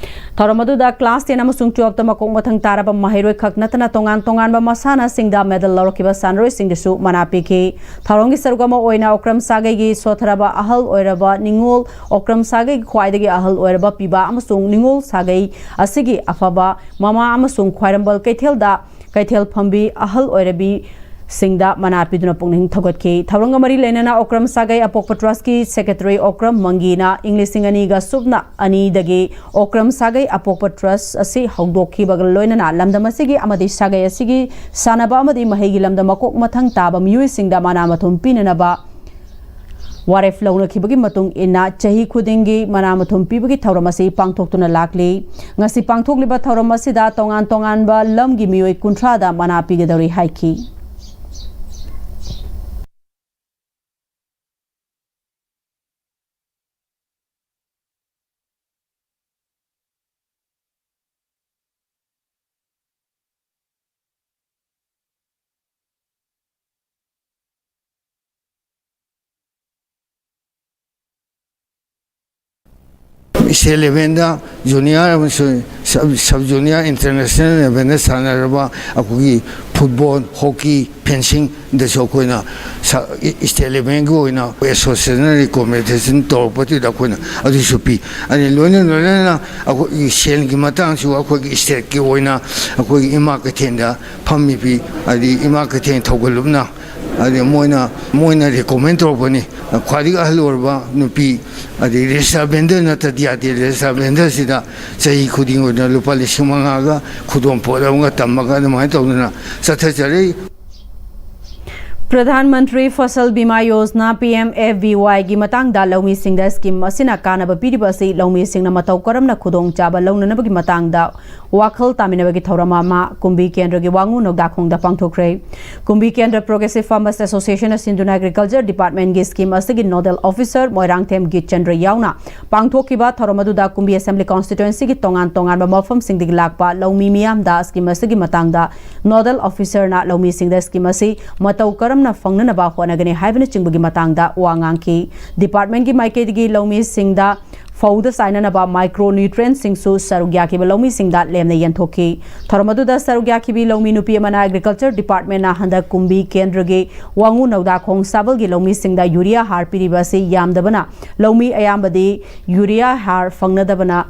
ꯊꯧꯔꯝ ꯑꯗꯨꯗ ꯀ꯭ꯂꯥꯁ ꯇꯦꯟ ꯑꯃꯁꯨꯡ ꯇꯨꯋꯦꯜꯐꯇ ꯃꯀꯣꯛ ꯃꯊꯪ ꯇꯥꯔꯕ ꯃꯍꯩꯔꯣꯏ ꯈꯛ ꯅꯠꯇꯅ ꯇꯣꯉꯥꯟ ꯇꯣꯉꯥꯟꯕ ꯃꯁꯥꯟꯅꯁꯤꯡꯗ ꯃꯦꯗꯜ ꯂꯧꯔꯛꯈꯤꯕ ꯁꯥꯟꯅꯔꯣꯏꯁꯤꯡꯗꯁꯨ ꯃꯅꯥ ꯄꯤꯈꯤ꯫ ꯊꯧꯔꯝꯒꯤ ꯁꯔꯨꯛ ꯑꯃ ꯑꯣꯏꯅ ꯑꯣꯀ꯭ꯔꯝ ꯁꯥꯒꯩꯒꯤ ꯁꯣꯊꯔꯕ ꯑꯍꯜ ꯑꯣꯏꯔꯕ ꯅꯤꯉꯣꯜ, ꯑꯣꯀ꯭ꯔꯝ ꯁꯥꯒꯩꯒꯤ ꯈ꯭ꯋꯥꯏꯗꯒꯤ ꯑꯍꯜ ꯑꯣꯏꯔꯕ ꯄꯤꯕꯥ ꯑꯃꯁꯨꯡ ꯅꯤꯉꯣꯜ ꯁꯥꯒꯩ ꯑꯁꯤꯒꯤ ꯑꯐꯕ ꯃꯃꯥ ꯑꯃꯁꯨꯡ ꯈ꯭ꯋꯥꯏꯔꯝꯕꯟ ꯀꯩꯊꯦꯜꯗ ꯀꯩꯊꯦꯜ ꯐꯝꯕꯤ ꯑꯍꯜ ꯑꯣꯏꯔꯕꯤ ꯁꯤꯡꯗ ꯃꯅꯥ ꯄꯤꯗꯨꯅ ꯄꯨꯛꯅꯤꯡ ꯊꯧꯒꯠꯈꯤ꯫ ꯊꯧꯔꯝꯒ ꯃꯔꯤ ꯂꯩꯅꯅ ꯑꯣꯀ꯭ꯔꯝ ꯁꯥꯒꯩ ꯑꯄꯣꯛꯄ ꯇ꯭ꯔꯁꯀꯤ ꯁꯦꯀ꯭ꯔꯦꯇꯔꯤ ꯑꯣꯀ꯭ꯔꯝ ꯃꯪꯒꯤꯅ ꯏꯪ ꯂꯤꯁꯤꯡ ꯑꯅꯤꯒ ꯁꯨꯞꯅ ꯑꯅꯤꯗꯒꯤ ꯑꯣꯀ꯭ꯔꯝ ꯁꯥꯒꯩ ꯑꯄꯣꯛꯄ ꯇ꯭ꯔꯁ ꯑꯁꯤ ꯍꯧꯗꯣꯛꯈꯤꯕꯒ ꯂꯣꯏꯅꯅ ꯂꯝꯗꯝ ꯑꯁꯤꯒꯤ ꯑꯃꯗꯤ ꯁꯥꯒꯩ ꯑꯁꯤꯒꯤ ꯁꯥꯟꯅꯕ ꯑꯃꯗꯤ ꯃꯍꯩꯒꯤ ꯂꯝꯗ ꯃꯀꯣꯛ ꯃꯊꯪ ꯇꯥꯕ ꯃꯤꯑꯣꯏꯁꯤꯡꯗ ꯃꯅꯥ ꯃꯊꯨꯝ ꯄꯤꯅꯅꯕ ꯋꯥꯔꯦꯞ ꯂꯧꯅꯈꯤꯕꯒꯤ ꯃꯇꯨꯡ ꯏꯟꯅ ꯆꯍꯤ ꯈꯨꯗꯤꯡꯒꯤ ꯃꯅꯥ ꯃꯊꯨꯝ ꯄꯤꯕꯒꯤ ꯊꯧꯔꯝ ꯑꯁꯤ ꯄꯥꯡꯊꯣꯛꯇꯨꯅ ꯂꯥꯛꯂꯤ꯫ ꯉꯁꯤ ꯄꯥꯡꯊꯣꯛꯂꯤꯕ ꯊꯧꯔꯝ ꯑꯁꯤꯗ ꯇꯣꯉꯥꯟ ꯇꯣꯉꯥꯟꯕ ꯂꯝꯒꯤ ꯃꯤꯑꯣꯏ ꯀꯨꯟꯊ꯭ꯔꯥꯗ ꯃꯅꯥ ꯄꯤꯒꯗꯧꯔꯤ ꯍꯥꯏꯈꯤ꯫ ꯁ꯭ꯇꯦꯠ ꯂꯦꯚꯦꯜꯗ, ꯖꯨꯅꯤꯌꯔ ꯑꯃꯁꯨꯡ ꯁꯕ, ꯁꯕ ꯖꯨꯅꯤꯌꯔ, ꯏꯟꯇꯔꯅꯦꯁꯅꯦꯜ ꯂꯦꯚꯦꯜꯗ ꯁꯥꯟꯅꯔꯕ ꯑꯩꯈꯣꯏꯒꯤ ꯐꯨꯠꯕꯣꯜ, ꯍꯣꯀꯤ, ꯐꯦꯟꯁꯤꯡꯗꯁꯨ ꯑꯩꯈꯣꯏꯅ ꯁ-, ꯏ-, ꯁ꯭ꯇꯦꯠ ꯂꯦꯚꯦꯜꯒꯤ ꯑꯣꯏꯅ ꯑꯩꯈꯣꯏ ꯑꯦꯁꯣꯁꯤꯌꯦꯁꯟꯅ ꯔꯤꯀꯣꯃꯦꯟꯗꯦꯁꯟ ꯇꯧꯔꯛꯄꯗꯨꯗ ꯑꯩꯈꯣꯏꯅ ꯑꯗꯨꯁꯨ ꯄꯤ꯫ ꯑꯗꯩ ꯂꯣꯏꯅ ꯂꯣꯏꯅꯅ ꯑꯩꯈꯣꯏꯒꯤ ꯁꯦꯜꯒꯤ ꯃꯇꯥꯡꯁꯨ ꯑꯩꯈꯣꯏꯒꯤ ꯁ꯭ꯇꯦꯠꯀꯤ ꯑꯣꯏꯅ ꯑꯩꯈꯣꯏꯒꯤ ꯏꯃꯥ ꯀꯩꯊꯦꯜꯗ ꯐꯝꯃꯤꯕꯤ, ꯍꯥꯏꯗꯤ ꯏꯃꯥ ꯀꯩꯊꯦꯜ ꯊꯧꯒꯜꯂꯨꯞꯅ, ꯍꯥꯏꯗꯤ ꯃꯣꯏꯅ, ꯃꯣꯏꯅ ꯔꯤꯀꯣꯃꯦꯟ ꯇꯧꯔꯛꯄꯅꯤ꯫ ꯈ꯭ꯋꯥꯏꯗꯒꯤ ꯑꯍꯜ ꯑꯣꯏꯔꯕ ꯅꯨꯄꯤ, ꯑꯗꯩ ꯔꯦꯖꯤꯁꯇꯔ ꯚꯦꯟꯗꯔ ꯅꯠꯇ꯭ꯔꯗꯤ ꯌꯥꯗꯦ꯫ ꯔꯦꯖꯤꯁꯇꯔ ꯚꯦꯟꯗꯔꯁꯤꯗ ꯆꯍꯤ ꯈꯨꯗꯤꯡ ꯑꯣꯏꯅ ꯂꯨꯄꯥ ꯂꯤꯁꯤꯡ ꯃꯉꯥꯒ ꯈꯨꯗꯣꯜꯄꯣꯠ ꯑꯃꯒ ꯇꯝꯃꯒ ꯑꯗꯨꯃꯥꯏꯅ ꯇꯧꯗꯅ ꯆꯠꯊꯖꯔꯤ꯫ Pradhan Mantri Fasal Bima Yojana, P M F B ꯋꯥꯏꯒꯤ ꯃꯇꯥꯡꯗ ꯂꯧꯃꯤꯁꯤꯡꯗ ꯁ꯭ꯀꯤꯝ ꯑꯁꯤꯅ ꯀꯥꯟꯅꯕ ꯄꯤꯔꯤꯕ ꯑꯁꯤ ꯂꯧꯃꯤꯁꯤꯡꯅ ꯃꯇꯧ ꯀꯔꯝꯅ ꯈꯨꯗꯣꯡꯆꯥꯕ ꯂꯧꯅꯅꯕꯒꯤ ꯃꯇꯥꯡꯗ ꯋꯥꯈꯜ ꯇꯥꯃꯤꯟꯅꯕꯒꯤ ꯊꯧꯔꯝ ꯑꯃ ꯀꯨꯝꯕꯤ ꯀꯦꯟꯗ꯭ꯔꯒꯤ ꯋꯥꯉꯨ ꯅꯧꯗꯥꯈꯣꯡꯗ ꯄꯥꯡꯊꯣꯛꯈ꯭ꯔꯦ꯫ ꯀꯨꯝꯕꯤ ꯀꯦꯟꯗ꯭ꯔ ꯄ꯭ꯔꯣꯒ꯭ꯔꯦꯁꯤꯚ ꯐꯥꯔꯃꯔꯁ ꯑꯦꯁꯣꯁꯤꯌꯦꯁꯟꯅ ꯁꯤꯟꯗꯨꯅ ꯑꯦꯒ꯭ꯔꯤꯀꯜꯆꯔ ꯗꯤꯄꯥꯔꯠꯃꯦꯟꯒꯤ ꯁ꯭ꯀꯤꯝ ꯑꯁꯤꯒꯤ ꯅꯣꯗꯦꯜ ꯑꯣꯐꯤꯁꯔ ꯃꯣꯏꯔꯥꯡꯊꯦꯝ ꯒꯤꯠꯆꯟꯗ꯭ꯔ ꯌꯥꯎꯅ ꯄꯥꯡꯊꯣꯛꯈꯤꯕ ꯊꯧꯔꯝ ꯑꯗꯨꯗ ꯀꯨꯝꯕꯤ ꯑꯦꯁꯦꯝꯕ꯭ꯂꯤ ꯀꯣꯟꯁꯇꯤꯇ꯭ꯋꯦꯟꯁꯤꯒꯤ ꯇꯣꯉꯥꯟ ꯇꯣꯉꯥꯟꯕ ꯃꯐꯝꯁꯤꯡꯗꯒꯤ ꯂꯥꯛꯄ ꯂꯧꯃꯤ ꯃꯤꯌꯥꯝꯗ ꯁ꯭ꯀꯤꯝ ꯑꯁꯤꯒꯤ ꯃꯇꯥꯡꯗ ꯅꯣꯗꯦꯜ ꯑꯣꯐꯤꯁꯔꯅ ꯂꯧꯃꯤꯁꯤꯡꯗ ꯁ꯭ꯀꯤꯝ ꯑꯁꯤ ꯃꯇꯧ ꯀꯔꯝꯅ ꯐꯪꯅꯅꯕ ꯍꯣꯠꯅꯒꯅꯤ ꯍꯥꯏꯕꯅꯆꯤꯡꯕꯒꯤ ꯃꯇꯥꯡꯗ ꯋꯥ ꯉꯥꯡꯈꯤ꯫ ꯗꯤꯄꯥꯔꯠꯃꯦꯟꯒꯤ ꯃꯥꯏꯀꯩꯗꯒꯤ ꯂꯧꯃꯤꯁꯤꯡꯗ ꯐꯧꯗ ꯆꯥꯏꯅꯅꯕ ꯃꯥꯏꯀ꯭ꯔꯣ ꯅ꯭ꯌꯨꯇ꯭ꯔꯦꯟꯁꯤꯡꯁꯨ ꯁꯔꯨꯛ ꯌꯥꯈꯤꯕ ꯂꯧꯃꯤꯁꯤꯡꯗ ꯂꯦꯝꯅ ꯌꯦꯟꯊꯣꯛꯈꯤ꯫ ꯊꯧꯔꯝ ꯑꯗꯨꯗ ꯁꯔꯨꯛ ꯌꯥꯈꯤꯕꯤ ꯂꯧꯃꯤ ꯅꯨꯄꯤ ꯑꯃꯅ ꯑꯦꯒ꯭ꯔꯤꯀꯜꯆꯔ ꯗꯤꯄꯥꯔꯠꯃꯦꯟꯅ ꯍꯟꯗꯛ ꯀꯨꯝꯕꯤ ꯀꯦꯟꯗ꯭ꯔꯒꯤ ꯋꯥꯉꯨ ꯅꯧꯗꯥꯈꯣꯡ ꯁꯥꯕꯜꯒꯤ ꯂꯧꯃꯤꯁꯤꯡꯗ ꯌꯨꯔꯤꯌꯥ ꯍꯥꯔ ꯄꯤꯔꯤꯕ ꯑꯁꯤ ꯌꯥꯝꯗꯕꯅ ꯂꯧꯃꯤ ꯑꯌꯥꯝꯕꯗꯤ ꯌꯨꯔꯤꯌꯥ ꯍꯥꯔ ꯐꯪꯅꯗꯕꯅ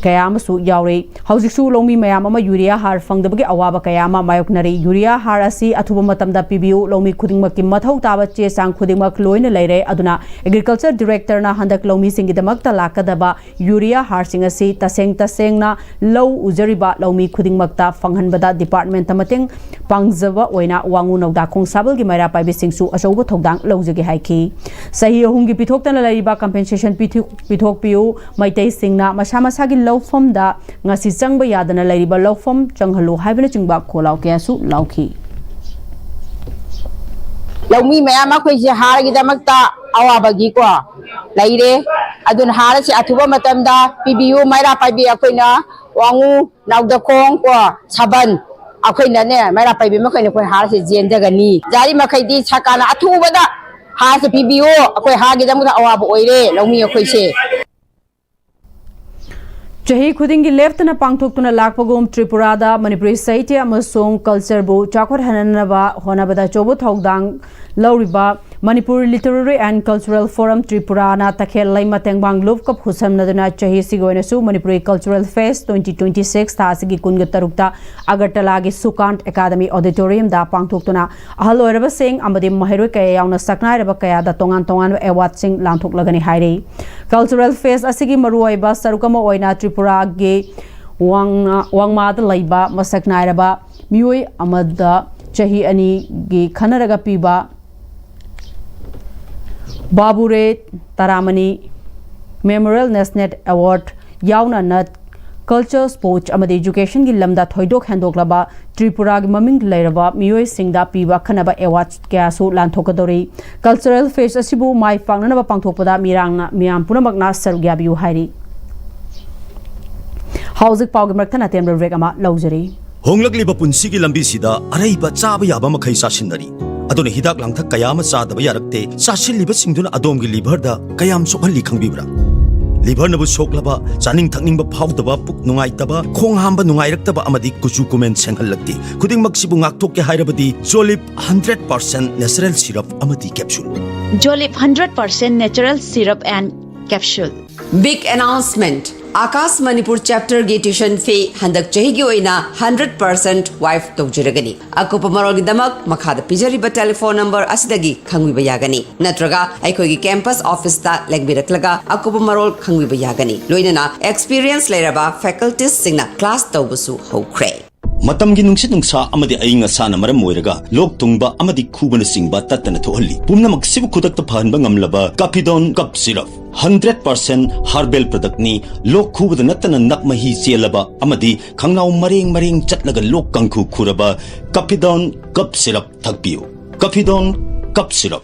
ꯀꯌꯥ ꯑꯃꯁꯨ ꯌꯥꯎꯔꯤ꯫ ꯍꯧꯖꯤꯛꯁꯨ ꯂꯧꯃꯤ ꯃꯌꯥꯝ ꯑꯃ ꯌꯨꯔꯤꯌꯥ ꯍꯥꯔ ꯐꯪꯗꯕꯒꯤ ꯑꯋꯥꯕ ꯀꯌꯥ ꯑꯃ ꯃꯥꯌꯣꯛꯅꯔꯤ꯫ ꯌꯨꯔꯤꯌꯥ ꯍꯥꯔ ꯑꯁꯤ ꯑꯊꯨꯕ ꯃꯇꯝꯗ ꯄꯤꯕꯤꯌꯨ, ꯂꯧꯃꯤ ꯈꯨꯗꯤꯡꯃꯛꯀꯤ ꯃꯊꯧ ꯇꯥꯕ ꯆꯦ ꯆꯥꯡ ꯈꯨꯗꯤꯡꯃꯛ ꯂꯣꯏꯅ ꯂꯩꯔꯦ꯫ ꯑꯗꯨꯅ ꯑꯦꯒ꯭ꯔꯤꯀꯜꯆꯔ ꯗꯤꯔꯦꯛꯇꯔꯅ ꯍꯟꯗꯛ ꯂꯧꯃꯤꯁꯤꯡꯒꯤꯗꯃꯛꯇ ꯂꯥꯛꯀꯗꯕ ꯌꯨꯔꯤꯌꯥ ꯍꯥꯔꯁꯤꯡ ꯑꯁꯤ ꯇꯁꯦꯡ ꯇꯁꯦꯡꯅ ꯂꯧ ꯎꯖꯔꯤꯕ ꯂꯧꯃꯤ ꯈꯨꯗꯤꯡꯃꯛꯇ ꯐꯪꯍꯟꯕꯗ ꯗꯤꯄꯥꯔꯠꯃꯦꯟꯇ ꯃꯇꯦꯡ ꯄꯥꯡꯖꯕ ꯑꯣꯏꯅ ꯋꯥꯉꯨ ꯅꯧꯗꯥꯈꯣꯡ ꯁꯥꯕꯜꯒꯤ ꯃꯩꯔꯥ ꯄꯥꯏꯕꯤꯁꯤꯡꯁꯨ ꯑꯆꯧꯕ ꯊꯧꯗꯥꯡ ꯂꯧꯖꯒꯦ ꯍꯥꯏꯈꯤ꯫ ꯆꯍꯤ ꯑꯍꯨꯝꯒꯤ ꯄꯤꯊꯣꯛꯇꯅ ꯂꯩꯔꯤꯕ ꯀꯝꯄꯦꯟꯁꯦꯁꯟ ꯄꯤꯊꯣꯛ-, ꯄꯤꯊꯣꯛꯄꯤꯌꯨ, ꯃꯩꯇꯩꯁꯤꯡꯅ ꯃꯁꯥ ꯃꯁꯥꯒꯤ ꯂꯧꯐꯝꯗ ꯉꯁꯤ ꯆꯪꯕ ꯌꯥꯗꯅ ꯂꯩꯔꯤꯕ ꯂꯧꯐꯝ ꯆꯪꯍꯜꯂꯨ ꯍꯥꯏꯕꯅꯆꯤꯡꯕ ꯈꯣꯜꯂꯥꯎ ꯀꯌꯥꯁꯨ ꯂꯥꯎꯈꯤ꯫ ꯂꯧꯃꯤ ꯃꯌꯥꯝ ꯑꯩꯈꯣꯏꯁꯦ ꯍꯥꯔꯒꯤꯗꯃꯛꯇ ꯑꯋꯥꯕꯒꯤꯀꯣ ꯂꯩꯔꯦ꯫ ꯑꯗꯨꯅ ꯍꯥꯔ ꯑꯁꯤ ꯑꯊꯨꯕ ꯃꯇꯝꯗ ꯄꯤꯕꯤꯌꯨ꯫ ꯃꯩꯔꯥ ꯄꯥꯏꯕꯤ ꯑꯩꯈꯣꯏꯅ ꯋꯥꯉꯨ, ꯅꯥꯎꯗꯈꯣꯡ ꯀꯣ, ꯁꯥꯕꯟ, ꯑꯩꯈꯣꯏꯅꯅꯦ, ꯃꯩꯔꯥ ꯄꯥꯏꯕꯤ ꯃꯈꯩꯅ ꯑꯩꯈꯣꯏ ꯍꯥꯔꯁꯦ ꯆꯦꯟꯖꯒꯅꯤ꯫ ꯌꯥꯔꯤ ꯃꯈꯩꯗꯤ ꯁꯔꯀꯥꯔꯅ ꯑꯊꯨꯕꯗ ꯍꯥꯔꯁꯦ ꯄꯤꯕꯤꯌꯨ꯫ ꯑꯩꯈꯣꯏ ꯍꯥꯔꯒꯤꯗꯃꯛꯇ ꯑꯋꯥꯕ ꯑꯣꯏꯔꯦ ꯂꯧꯃꯤ ꯑꯩꯈꯣꯏꯁꯦ꯫ ꯆꯍꯤ ꯈꯨꯗꯤꯡꯒꯤ ꯂꯦꯞꯇꯅ ꯄꯥꯡꯊꯣꯛꯇꯨꯅ ꯂꯥꯛꯄꯒꯨꯝ ꯇ꯭ꯔꯤꯄꯨꯔꯥꯗ ꯃꯅꯤꯄꯨꯔꯤ ꯁꯥꯍꯤꯇ꯭ꯌ ꯑꯃꯁꯨꯡ ꯀꯜꯆꯔꯕꯨ ꯆꯥꯎꯈꯠꯍꯟꯅꯕ ꯍꯣꯠꯅꯕꯗ ꯑꯆꯧꯕ ꯊꯧꯗꯥꯡ ꯂꯧꯔꯤꯕ Manipur literary and cultural forum ꯇ꯭ꯔꯤꯄꯨꯔꯥꯅ ꯇꯈꯦꯜ ꯂꯩꯃ ꯇꯦꯡꯕꯥꯡ ꯂꯨꯞꯀ ꯈꯨꯠꯁꯝꯅꯗꯨꯅ ꯆꯍꯤ ꯑꯁꯤꯒꯤ ꯑꯣꯏꯅꯁꯨ Manipuri cultural fest twenty twenty six ꯊꯥ ꯑꯁꯤꯒꯤ ꯀꯨꯟꯒ ꯇꯔꯨꯛꯇ ꯑꯒꯔꯇꯂꯥꯒꯤ ꯁꯨꯀꯥꯟꯠ ꯑꯦꯀꯥꯗꯃꯤ ꯑꯣꯗꯤꯇꯣꯔꯤꯌꯝꯗ ꯄꯥꯡꯊꯣꯛꯇꯨꯅ ꯑꯍꯜ ꯑꯣꯏꯔꯕꯁꯤꯡ ꯑꯃꯗꯤ ꯃꯍꯩꯔꯣꯏ ꯀꯌꯥ ꯌꯥꯎꯅ ꯁꯛꯅꯥꯏꯔꯕ ꯀꯌꯥꯗ ꯇꯣꯉꯥꯟ ꯇꯣꯉꯥꯟꯕ ꯑꯦꯋꯥꯔꯗꯁꯤꯡ ꯂꯥꯟꯊꯣꯛꯂꯒꯅꯤ ꯍꯥꯏꯔꯤ꯫ ꯀꯜꯆꯔꯦꯜ ꯐꯦꯁ ꯑꯁꯤꯒꯤ ꯃꯔꯨꯑꯣꯏꯕ ꯁꯔꯨꯛ ꯑꯃ ꯑꯣꯏꯅ ꯇ꯭ꯔꯤꯄꯨꯔꯥꯒꯤ ꯋꯥꯡꯅ-, ꯋꯥꯡꯃꯥꯗ ꯂꯩꯕ ꯃꯁꯛ ꯅꯥꯏꯔꯕ ꯃꯤꯑꯣꯏ ꯑꯃꯗ ꯆꯍꯤ ꯑꯅꯤꯒꯤ ꯈꯟꯅꯔꯒ ꯄꯤꯕ ꯕꯥꯕꯨꯔꯦ ꯇꯔꯥꯃꯅꯤ ꯃꯦꯃꯣꯔꯤꯌꯦꯜ ꯅꯦꯁꯅꯦꯜ ꯑꯦꯋꯥꯔꯗ ꯌꯥꯎꯅ ꯅꯠ ꯀꯜꯆꯔ, ꯁ꯭ꯄꯣꯔꯠꯁ ꯑꯃꯗꯤ ꯏꯖꯨꯀꯦꯁꯟꯒꯤ ꯂꯝꯗ ꯊꯣꯏꯗꯣꯛ ꯍꯦꯟꯗꯣꯛꯂꯕ ꯇ꯭ꯔꯤꯄꯨꯔꯥꯒꯤ ꯃꯃꯤꯡ ꯂꯩꯔꯕ ꯃꯤꯑꯣꯏꯁꯤꯡꯗ ꯄꯤꯕ ꯑꯈꯟꯅꯕ ꯑꯦꯋꯥꯔꯗ ꯀꯌꯥꯁꯨ ꯂꯥꯟꯊꯣꯛꯀꯗꯧꯔꯤ꯫ ꯀꯜꯆꯔꯦꯜ ꯐꯦꯁ ꯑꯁꯤꯕꯨ ꯃꯥꯏ ꯄꯥꯛꯅꯅꯕ ꯄꯥꯡꯊꯣꯛꯄꯗ ꯃꯤꯔꯥꯡꯅ ꯃꯤꯌꯥꯝ ꯄꯨꯝꯅꯃꯛꯅ ꯁꯔꯨꯛ ꯌꯥꯕꯤꯌꯨ ꯍꯥꯏꯔꯤ꯫ ꯍꯧꯖꯤꯛ ꯄꯥꯎꯒꯤ ꯃꯔꯛꯇ ꯑꯇꯦꯟꯕ ꯕ꯭ꯔꯦꯛ ꯑꯃ ꯂꯧꯖꯔꯤ꯫ ꯍꯣꯡꯂꯛꯂꯤꯕ ꯄꯨꯟꯁꯤꯒꯤ ꯂꯝꯕꯤꯁꯤꯗ ꯑꯔꯩꯕ ꯆꯥꯕ ꯌꯥꯕ ꯃꯈꯩ ꯆꯥꯁꯤꯟꯅꯔꯤ꯫ ꯑꯗꯨꯅ ꯍꯤꯗꯥꯛ ꯂꯥꯡꯊꯛ ꯀꯌꯥ ꯑꯃ ꯆꯥꯗꯕ ꯌꯥꯔꯛꯇꯦ꯫ ꯆꯥꯁꯤꯜꯂꯤꯕꯁꯤꯡꯗꯨꯅ ꯑꯗꯣꯝꯒꯤ ꯂꯤꯚꯔꯗ ꯀꯌꯥꯝ ꯁꯣꯛꯍꯜꯂꯤ ꯈꯪꯕꯤꯕ꯭ꯔꯥ? ꯂꯤꯚꯔꯅꯕꯨ ꯁꯣꯛꯂꯕ, ꯆꯥꯅꯤꯡ ꯊꯛꯅꯤꯡꯕ ꯐꯥꯎꯗꯕ, ꯄꯨꯛ ꯅꯨꯡꯉꯥꯏꯇꯕ, ꯈꯣꯡ ꯍꯥꯝꯕ ꯅꯨꯡꯉꯥꯏꯔꯛꯇꯕ ꯑꯃꯗꯤ ꯀꯨꯆꯨ ꯀꯨꯃꯦꯟ ꯁꯦꯡꯍꯜꯂꯛꯇꯦ꯫ ꯈꯨꯗꯤꯡꯃꯛꯁꯤꯕꯨ ꯉꯥꯛꯊꯣꯛꯀꯦ ꯍꯥꯏꯔꯕꯗꯤ ꯖꯣꯂꯤꯞ ꯍꯟꯗ꯭ꯔꯦꯠ ꯄꯥꯔꯁꯦꯟ ꯅꯦꯆꯔꯦꯜ ꯁꯤꯔꯞ ꯑꯃꯗꯤ capsule. Jolip hundred percent natural syrup and capsule. Big announcement. Akash Manipur Chapter ꯒꯤ tuition fee ꯍꯟꯗꯛ ꯆꯍꯤꯒꯤ ꯑꯣꯏꯅ ꯍꯟꯗ꯭ꯔꯦꯠ ꯄꯥꯔꯁꯦꯟ waive ꯇꯧꯖꯔꯒꯅꯤ꯫ ꯑꯀꯨꯞꯄ ꯃꯔꯣꯜꯒꯤꯗꯃꯛ ꯃꯈꯥꯗ ꯄꯤꯖꯔꯤꯕ telephone number ꯑꯁꯤꯗꯒꯤ ꯈꯪꯕꯤꯕ ꯌꯥꯒꯅꯤ, ꯅꯠꯇ꯭ꯔꯒ ꯑꯩꯈꯣꯏꯒꯤ campus office ꯇ ꯂꯦꯡꯕꯤꯔꯛꯂꯒ ꯑꯀꯨꯞꯄ ꯃꯔꯣꯜ ꯈꯪꯕꯤꯕ ꯌꯥꯒꯅꯤ꯫ ꯂꯣꯏꯅꯅ experience ꯂꯩꯔꯕ faculties ꯁꯤꯡꯅ class ꯇꯧꯕꯁꯨ ꯍꯧꯈ꯭ꯔꯦ꯫ ꯃꯇꯝꯒꯤ ꯅꯨꯡꯁꯤꯠ ꯅꯨꯡꯁꯥ ꯑꯃꯗꯤ ꯑꯏꯪ ꯑꯁꯥꯅ ꯃꯔꯝ ꯑꯣꯏꯔꯒ ꯂꯣꯛ ꯊꯨꯡꯕ ꯑꯃꯗꯤ ꯈꯨꯕꯅꯆꯤꯡꯕ ꯇꯠꯇꯅ ꯊꯣꯛꯍꯜꯂꯤ꯫ ꯄꯨꯝꯅꯃꯛꯁꯤꯕꯨ ꯈꯨꯗꯛꯇ ꯐꯍꯟꯕ ꯉꯝꯂꯕ ꯀꯥꯐꯤꯗꯣꯟ cough syrup, hundred percent herbal product ꯅꯤ꯫ ꯂꯣꯛ ꯈꯨꯕꯗ ꯅꯠꯇꯅ ꯅꯞ ꯃꯍꯤ ꯆꯦꯜꯂꯕ ꯑꯃꯗꯤ ꯈꯪꯅꯥꯎ ꯃꯔꯦꯡ ꯃꯔꯦꯡ ꯆꯠꯂꯒ ꯂꯣꯛ ꯀꯥꯡꯈꯨ ꯈꯨꯔꯕ ꯀꯥꯐꯤꯗꯣꯟ ꯀꯞ ꯁꯤꯔꯞ ꯊꯛꯄꯤꯌꯨ꯫ ꯀꯥꯐꯤꯗꯣꯟ cough syrup.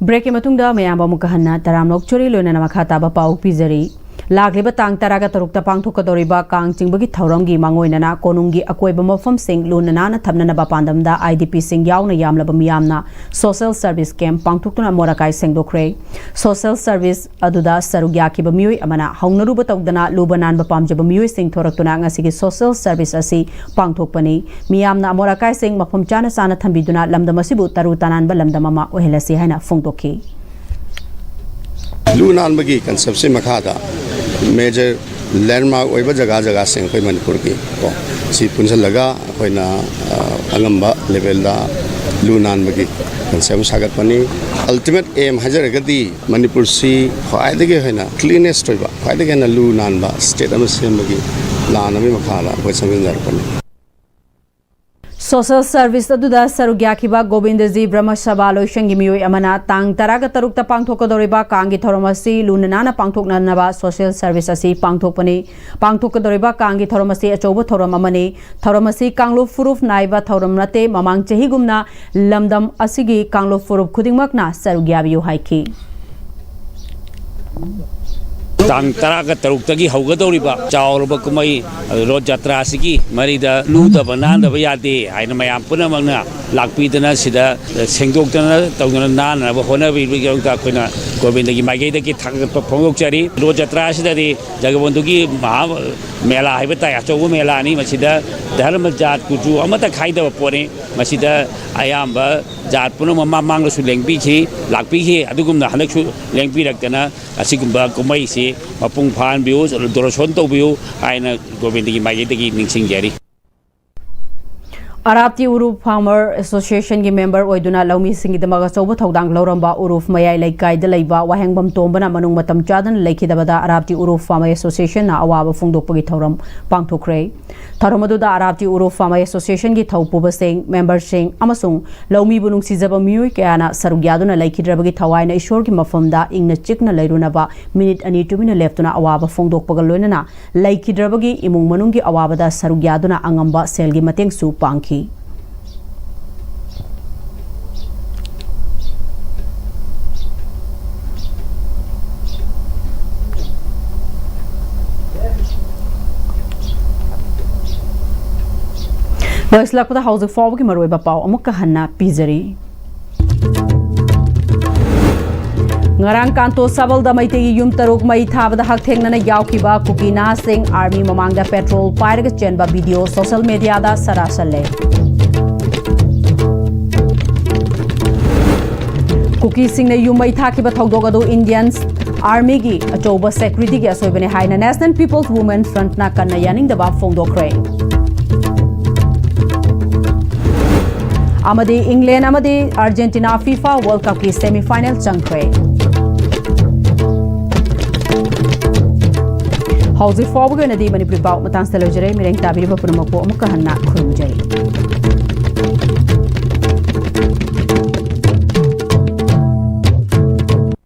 ꯕ꯭ꯔꯦꯛꯀꯤ ꯃꯇꯨꯡꯗ ꯃꯌꯥꯝꯕꯨ ꯑꯃꯨꯛꯀ ꯍꯟꯅ ꯇꯔꯥꯝꯅ ꯑꯣꯛꯆꯔꯤ, ꯂꯣꯏꯅꯅ ꯃꯈꯥ ꯇꯥꯕ ꯄꯥꯎ ꯄꯤꯖꯔꯤ꯫ ꯂꯥꯛꯂꯤꯕ ꯇꯥꯡ ꯇꯔꯥꯒ ꯇꯔꯨꯛꯇ ꯄꯥꯡꯊꯣꯛꯀꯗꯧꯔꯤꯕ ꯀꯥꯡ ꯆꯤꯡꯕꯒꯤ ꯊꯧꯔꯝꯒꯤ ꯃꯥꯡꯑꯣꯏꯅꯅ ꯀꯣꯅꯨꯡꯒꯤ ꯑꯀꯣꯏꯕ ꯃꯐꯝꯁꯤꯡ ꯂꯨꯅ ꯅꯥꯟꯅ ꯊꯝꯅꯅꯕ ꯄꯥꯟꯗꯝꯗ IDPꯁꯤꯡ ꯌꯥꯎꯅ ꯌꯥꯝꯂꯕ ꯃꯤꯌꯥꯝꯅ social service camp ꯄꯥꯡꯊꯣꯛꯇꯨꯅ ꯑꯃꯣꯠ ꯑꯀꯥꯏ ꯁꯦꯡꯗꯣꯛꯈ꯭ꯔꯦ꯫ Social service ꯑꯗꯨꯗ ꯁꯔꯨꯛ ꯌꯥꯈꯤꯕ ꯃꯤꯑꯣꯏ ꯑꯃꯅ ꯍꯧꯅꯔꯨꯕ ꯇꯧꯗꯅ ꯂꯨꯕ ꯅꯥꯟꯕ ꯄꯥꯝꯖꯕ ꯃꯤꯑꯣꯏꯁꯤꯡ ꯊꯣꯔꯛꯇꯨꯅ ꯉꯁꯤꯒꯤ social service ꯑꯁꯤ ꯄꯥꯡꯊꯣꯛꯄꯅꯤ꯫ ꯃꯤꯌꯥꯝꯅ ꯑꯃꯣꯠ ꯑꯀꯥꯏꯁꯤꯡ ꯃꯐꯝ ꯆꯥꯅ ꯆꯥꯅ ꯊꯝꯕꯤꯗꯨꯅ ꯂꯝꯗꯝ ꯑꯁꯤꯕꯨ ꯇꯔꯨ ꯇꯅꯥꯟꯕ ꯂꯝꯗꯝ ꯑꯃ ꯑꯣꯏꯍꯜꯂꯁꯤ ꯍꯥꯏꯅ ꯐꯣꯡꯗꯣꯛꯈꯤ꯫ ꯂꯨ ꯅꯥꯟꯕꯒꯤ ꯀꯟꯁꯦꯞꯁꯤ ꯃꯈꯥꯗ ꯃꯦꯖꯔ ꯂꯦꯟꯃꯥꯔꯛ ꯑꯣꯏꯕ ꯖꯒꯥ ꯖꯒꯥꯁꯤꯡ ꯑꯩꯈꯣꯏ ꯃꯅꯤꯄꯨꯔꯒꯤ ꯀꯣ ꯁꯤ ꯄꯨꯟꯁꯤꯜꯂꯒ ꯑꯩꯈꯣꯏꯅ ꯑ, ꯑꯉꯝꯕ ꯂꯦꯚꯦꯜꯗ ꯂꯨ ꯅꯥꯟꯕꯒꯤ ꯀꯟꯁꯦꯞ ꯑꯃ ꯁꯥꯒꯠꯄꯅꯤ꯫ ꯑꯜꯇꯤꯃꯦꯠ ꯑꯦꯝ ꯍꯥꯏꯖꯔꯒꯗꯤ ꯃꯅꯤꯄꯨꯔꯁꯤ ꯈ꯭ꯋꯥꯏꯗꯒꯤ ꯍꯦꯟꯅ ꯀ꯭ꯂꯤꯅꯦꯁ ꯑꯣꯏꯕ, ꯈ꯭ꯋꯥꯏꯗꯒꯤ ꯍꯦꯟꯅ ꯂꯨ ꯅꯥꯟꯕ ꯁ꯭ꯇꯦꯠ ꯑꯃ ꯁꯦꯝꯕꯒꯤ ꯂꯥꯟ ꯑꯃꯒꯤ ꯃꯈꯥꯗ ꯑꯩꯈꯣꯏ ꯆꯪꯁꯤꯟꯖꯔꯛꯄꯅꯤ꯫ Social service ꯑꯗꯨꯗ ꯁꯔꯨꯛ ꯌꯥꯈꯤꯕ ꯒꯣꯕꯤꯟꯗꯖꯤ ꯕ꯭ꯔꯍꯃ ꯁꯚꯥ ꯂꯣꯏꯁꯪꯒꯤ ꯃꯤꯑꯣꯏ ꯑꯃꯅ ꯇꯥꯡ ꯇꯔꯥꯒ ꯇꯔꯨꯛꯇ ꯄꯥꯡꯊꯣꯛꯀꯗꯧꯔꯤꯕ ꯀꯥꯡꯒꯤ ꯊꯧꯔꯝ ꯑꯁꯤ ꯂꯨꯅ ꯅꯥꯟꯅ ꯄꯥꯡꯊꯣꯛꯅꯅꯕ social service ꯑꯁꯤ ꯄꯥꯡꯊꯣꯛꯄꯅꯤ꯫ ꯄꯥꯡꯊꯣꯛꯀꯗꯧꯔꯤꯕ ꯀꯥꯡꯒꯤ ꯊꯧꯔꯝ ꯑꯁꯤ ꯑꯆꯧꯕ ꯊꯧꯔꯝ ꯑꯃꯅꯤ꯫ ꯊꯧꯔꯝ ꯑꯁꯤ ꯀꯥꯡꯂꯨꯞ ꯐꯨꯔꯨꯞ ꯅꯥꯏꯕ ꯊꯧꯔꯝ ꯅꯠꯇꯦ꯫ ꯃꯃꯥꯡ ꯆꯍꯤꯒꯨꯝꯅ ꯂꯝꯗꯝ ꯑꯁꯤꯒꯤ ꯀꯥꯡꯂꯨꯞ ꯐꯨꯔꯨꯞ ꯈꯨꯗꯤꯡꯃꯛꯅ ꯁꯔꯨꯛ ꯌꯥꯕꯤꯌꯨ ꯍꯥꯏꯈꯤ꯫ ꯇꯥꯡ ꯇꯔꯥꯒ ꯇꯔꯨꯛꯇꯒꯤ ꯍꯧꯒꯗꯧꯔꯤꯕ ꯆꯥꯎꯔꯕ ꯀꯨꯝꯍꯩ ꯔꯣꯠ ꯖꯇ꯭ꯔꯥ ꯑꯁꯤꯒꯤ ꯃꯔꯤꯗ ꯂꯨꯗꯕ ꯅꯥꯟꯗꯕ ꯌꯥꯗꯦ ꯍꯥꯏꯅ ꯃꯌꯥꯝ ꯄꯨꯝꯅꯃꯛꯅ ꯂꯥꯛꯄꯤꯗꯅ ꯁꯤꯗ ꯁꯦꯡꯗꯣꯛꯇꯅ ꯇꯧꯗꯅ ꯅꯥꯟꯅꯕ ꯍꯣꯠꯅꯕꯤꯕꯒꯤꯗꯃꯛꯇ ꯑꯩꯈꯣꯏꯅ ꯒꯣꯕꯤꯟꯗꯒꯤ ꯃꯥꯏꯀꯩꯗꯒꯤ ꯊꯥꯒꯠꯄ ꯐꯣꯡꯗꯣꯛꯆꯔꯤ꯫ ꯔꯣꯠ ꯖꯇ꯭ꯔꯥ ꯑꯁꯤꯗꯗꯤ ꯖꯒꯕꯣꯟꯙꯨꯒꯤ ꯃꯍꯥ ꯃꯦꯂꯥ ꯍꯥꯏꯕ ꯇꯥꯏ, ꯑꯆꯧꯕ ꯃꯦꯂꯥꯅꯤ꯫ ꯃꯁꯤꯗ ꯙꯔꯃ ꯖꯥꯠ ꯀꯨꯆꯨ ꯑꯃꯠꯇ ꯈꯥꯏꯗꯕ ꯄꯣꯠꯅꯤ꯫ ꯃꯁꯤꯗ ꯑꯌꯥꯝꯕ ꯖꯥꯠ ꯄꯨꯝꯅꯃꯛ ꯃꯃꯥꯡꯗꯁꯨ ꯂꯦꯡꯕꯤꯈꯤ, ꯂꯥꯛꯄꯤꯈꯤ꯫ ꯑꯗꯨꯒꯨꯝꯅ ꯍꯟꯗꯛꯁꯨ ꯂꯦꯡꯕꯤꯔꯛꯇꯅ ꯑꯁꯤꯒꯨꯝꯕ ꯀꯨꯝꯍꯩꯁꯤ ꯃꯄꯨꯡ ꯐꯥꯍꯟꯕꯤꯌꯨ, ꯗꯣꯔꯁꯣꯟ ꯇꯧꯕꯤꯌꯨ ꯍꯥꯏꯅ ꯒꯣꯕꯤꯟꯗꯒꯤ ꯃꯥꯏꯀꯩꯗꯒꯤ ꯅꯤꯡꯁꯤꯡꯖꯔꯤ꯫ ꯑꯔꯥꯞꯇꯤ ꯎꯔꯨꯞ ꯐꯥꯔꯃꯔ ꯑꯦꯁꯣꯁꯤꯌꯦꯁꯟꯒꯤ ꯃꯦꯝꯕꯔ ꯑꯣꯏꯗꯨꯅ ꯂꯧꯃꯤꯁꯤꯡꯒꯤꯗꯃꯛ ꯑꯆꯧꯕ ꯊꯧꯗꯥꯡ ꯂꯧꯔꯝꯕ ꯎꯔꯨꯞ ꯃꯌꯥꯏ ꯂꯩꯀꯥꯏꯗ ꯂꯩꯕ ꯋꯥꯍꯦꯡꯕꯝ ꯇꯣꯝꯕꯅ ꯃꯅꯨꯡ ꯃꯇꯝ ꯆꯥꯗꯅ ꯂꯩꯈꯤꯗꯕꯗ ꯑꯔꯥꯞꯇꯤ ꯎꯔꯨꯞ ꯐꯥꯔꯃꯔ ꯑꯦꯁꯣꯁꯤꯌꯦꯁꯟꯅ ꯑꯋꯥꯕ ꯐꯣꯡꯗꯣꯛꯄꯒꯤ ꯊꯧꯔꯝ ꯄꯥꯡꯊꯣꯛꯈ꯭ꯔꯦ꯫ ꯊꯧꯔꯝ ꯑꯗꯨꯗ ꯑꯔꯥꯞꯇꯤ ꯎꯔꯨꯞ ꯐꯥꯔꯃꯔ ꯑꯦꯁꯣꯁꯤꯌꯦꯁꯟꯒꯤ ꯊꯧꯄꯨꯕꯁꯤꯡ, ꯃꯦꯝꯕꯔꯁꯤꯡ ꯑꯃꯁꯨꯡ ꯂꯧꯃꯤꯕꯨ ꯅꯨꯡꯁꯤꯖꯕ ꯃꯤꯑꯣꯏ ꯀꯌꯥꯅ ꯁꯔꯨꯛ ꯌꯥꯗꯨꯅ ꯂꯩꯈꯤꯗ꯭ꯔꯕꯒꯤ ꯊꯋꯥꯏꯅ ꯏꯁꯣꯔꯒꯤ ꯃꯐꯝꯗ ꯏꯪꯅ ꯆꯤꯛꯅ ꯂꯩꯔꯨꯅꯕ ꯃꯤꯅꯤꯠ ꯑꯅꯤ ꯇꯨꯃꯤꯟꯅ ꯂꯦꯞꯇꯨꯅ ꯑꯋꯥꯕ ꯐꯣꯡꯗꯣꯛꯄꯒ ꯂꯣꯏꯅꯅ ꯂꯩꯈꯤꯗ꯭ꯔꯕꯒꯤ ꯏꯃꯨꯡ ꯃꯅꯨꯡꯒꯤ ꯑꯋꯥꯕꯗ ꯁꯔꯨꯛ ꯌꯥꯗꯨꯅ ꯑꯉꯝꯕ ꯁꯦꯜꯒꯤ ꯃꯇꯦꯡꯁꯨ ꯄꯥꯡꯈꯤ꯫ ꯂꯣꯏꯁꯤꯜꯂꯛꯄꯗ ꯍꯧꯖꯤꯛ ꯐꯥꯎꯕꯒꯤ ꯃꯔꯨꯑꯣꯏꯕ ꯄꯥꯎ ꯑꯃꯨꯛꯀ ꯍꯟꯅ ꯄꯤꯖꯔꯤ꯫ ꯉꯔꯥꯡ ꯀꯥꯟꯇꯣ ꯁꯕꯜꯗ ꯃꯩꯇꯩꯒꯤ ꯌꯨꯝ ꯇꯔꯨꯛ ꯃꯩ ꯊꯥꯕꯗ ꯍꯛꯊꯦꯡꯅꯅ ꯌꯥꯎꯈꯤꯕ ꯀꯨꯀꯤ ꯅꯍꯥꯁꯤꯡ ꯑꯥꯔꯃꯤ ꯃꯃꯥꯡꯗ ꯄꯦꯇ꯭ꯔꯣꯜ ꯄꯥꯏꯔꯒ ꯆꯦꯟꯕ ꯚꯤꯗꯤꯑꯣ ꯁꯣꯁꯤꯌꯦꯜ ꯃꯤꯗꯤꯌꯥꯗ ꯁꯔꯥꯁꯜꯂꯦ꯫ ꯀꯨꯀꯤꯁꯤꯡꯅ ꯌꯨꯝ ꯃꯩ ꯊꯥꯈꯤꯕ ꯊꯧꯗꯣꯛ ꯑꯗꯨ ꯏꯟꯗꯤꯌꯟ ꯑꯥꯔꯃꯤꯒꯤ ꯑꯆꯧꯕ ꯁꯦꯀ꯭ꯌꯨꯔꯤꯇꯤꯒꯤ ꯑꯁꯣꯏꯕꯅꯤ ꯍꯥꯏꯅ ꯅꯦꯁꯅꯦꯜ ꯄꯤꯄꯜꯁ ꯋꯨꯃꯦꯟ ꯐ꯭ꯔꯟꯠꯅ ꯀꯟꯅ ꯌꯥꯅꯤꯡꯗꯕ ꯐꯣꯡꯗꯣꯛꯈ꯭ꯔꯦ꯫ ꯑꯃꯗꯤ ꯏꯪꯂꯦꯟ ꯑꯃꯗꯤ ꯑꯥꯔꯖꯦꯟꯇꯤꯅꯥ ꯐꯤꯐꯥ ꯋꯥꯔꯜ ꯀꯞꯀꯤ ꯁꯦꯃꯤꯐꯥꯏꯅꯦꯜ ꯆꯪꯈ꯭ꯔꯦ꯫ ꯍꯧꯖꯤꯛ ꯐꯥꯎꯕꯒꯤ ꯑꯣꯏꯅꯗꯤ ꯃꯅꯤꯄꯨꯔꯤ ꯄꯥꯎ ꯃꯇꯥꯡꯁꯤꯗ ꯂꯣꯏꯖꯔꯦ꯫ ꯃꯤꯔꯦꯡ ꯇꯥꯕꯤꯔꯤꯕ ꯄꯨꯝꯅꯃꯛꯄꯨ ꯑꯃꯨꯛꯀ ꯍꯟꯅ ꯈꯨꯔꯨꯝꯖꯔꯤ꯫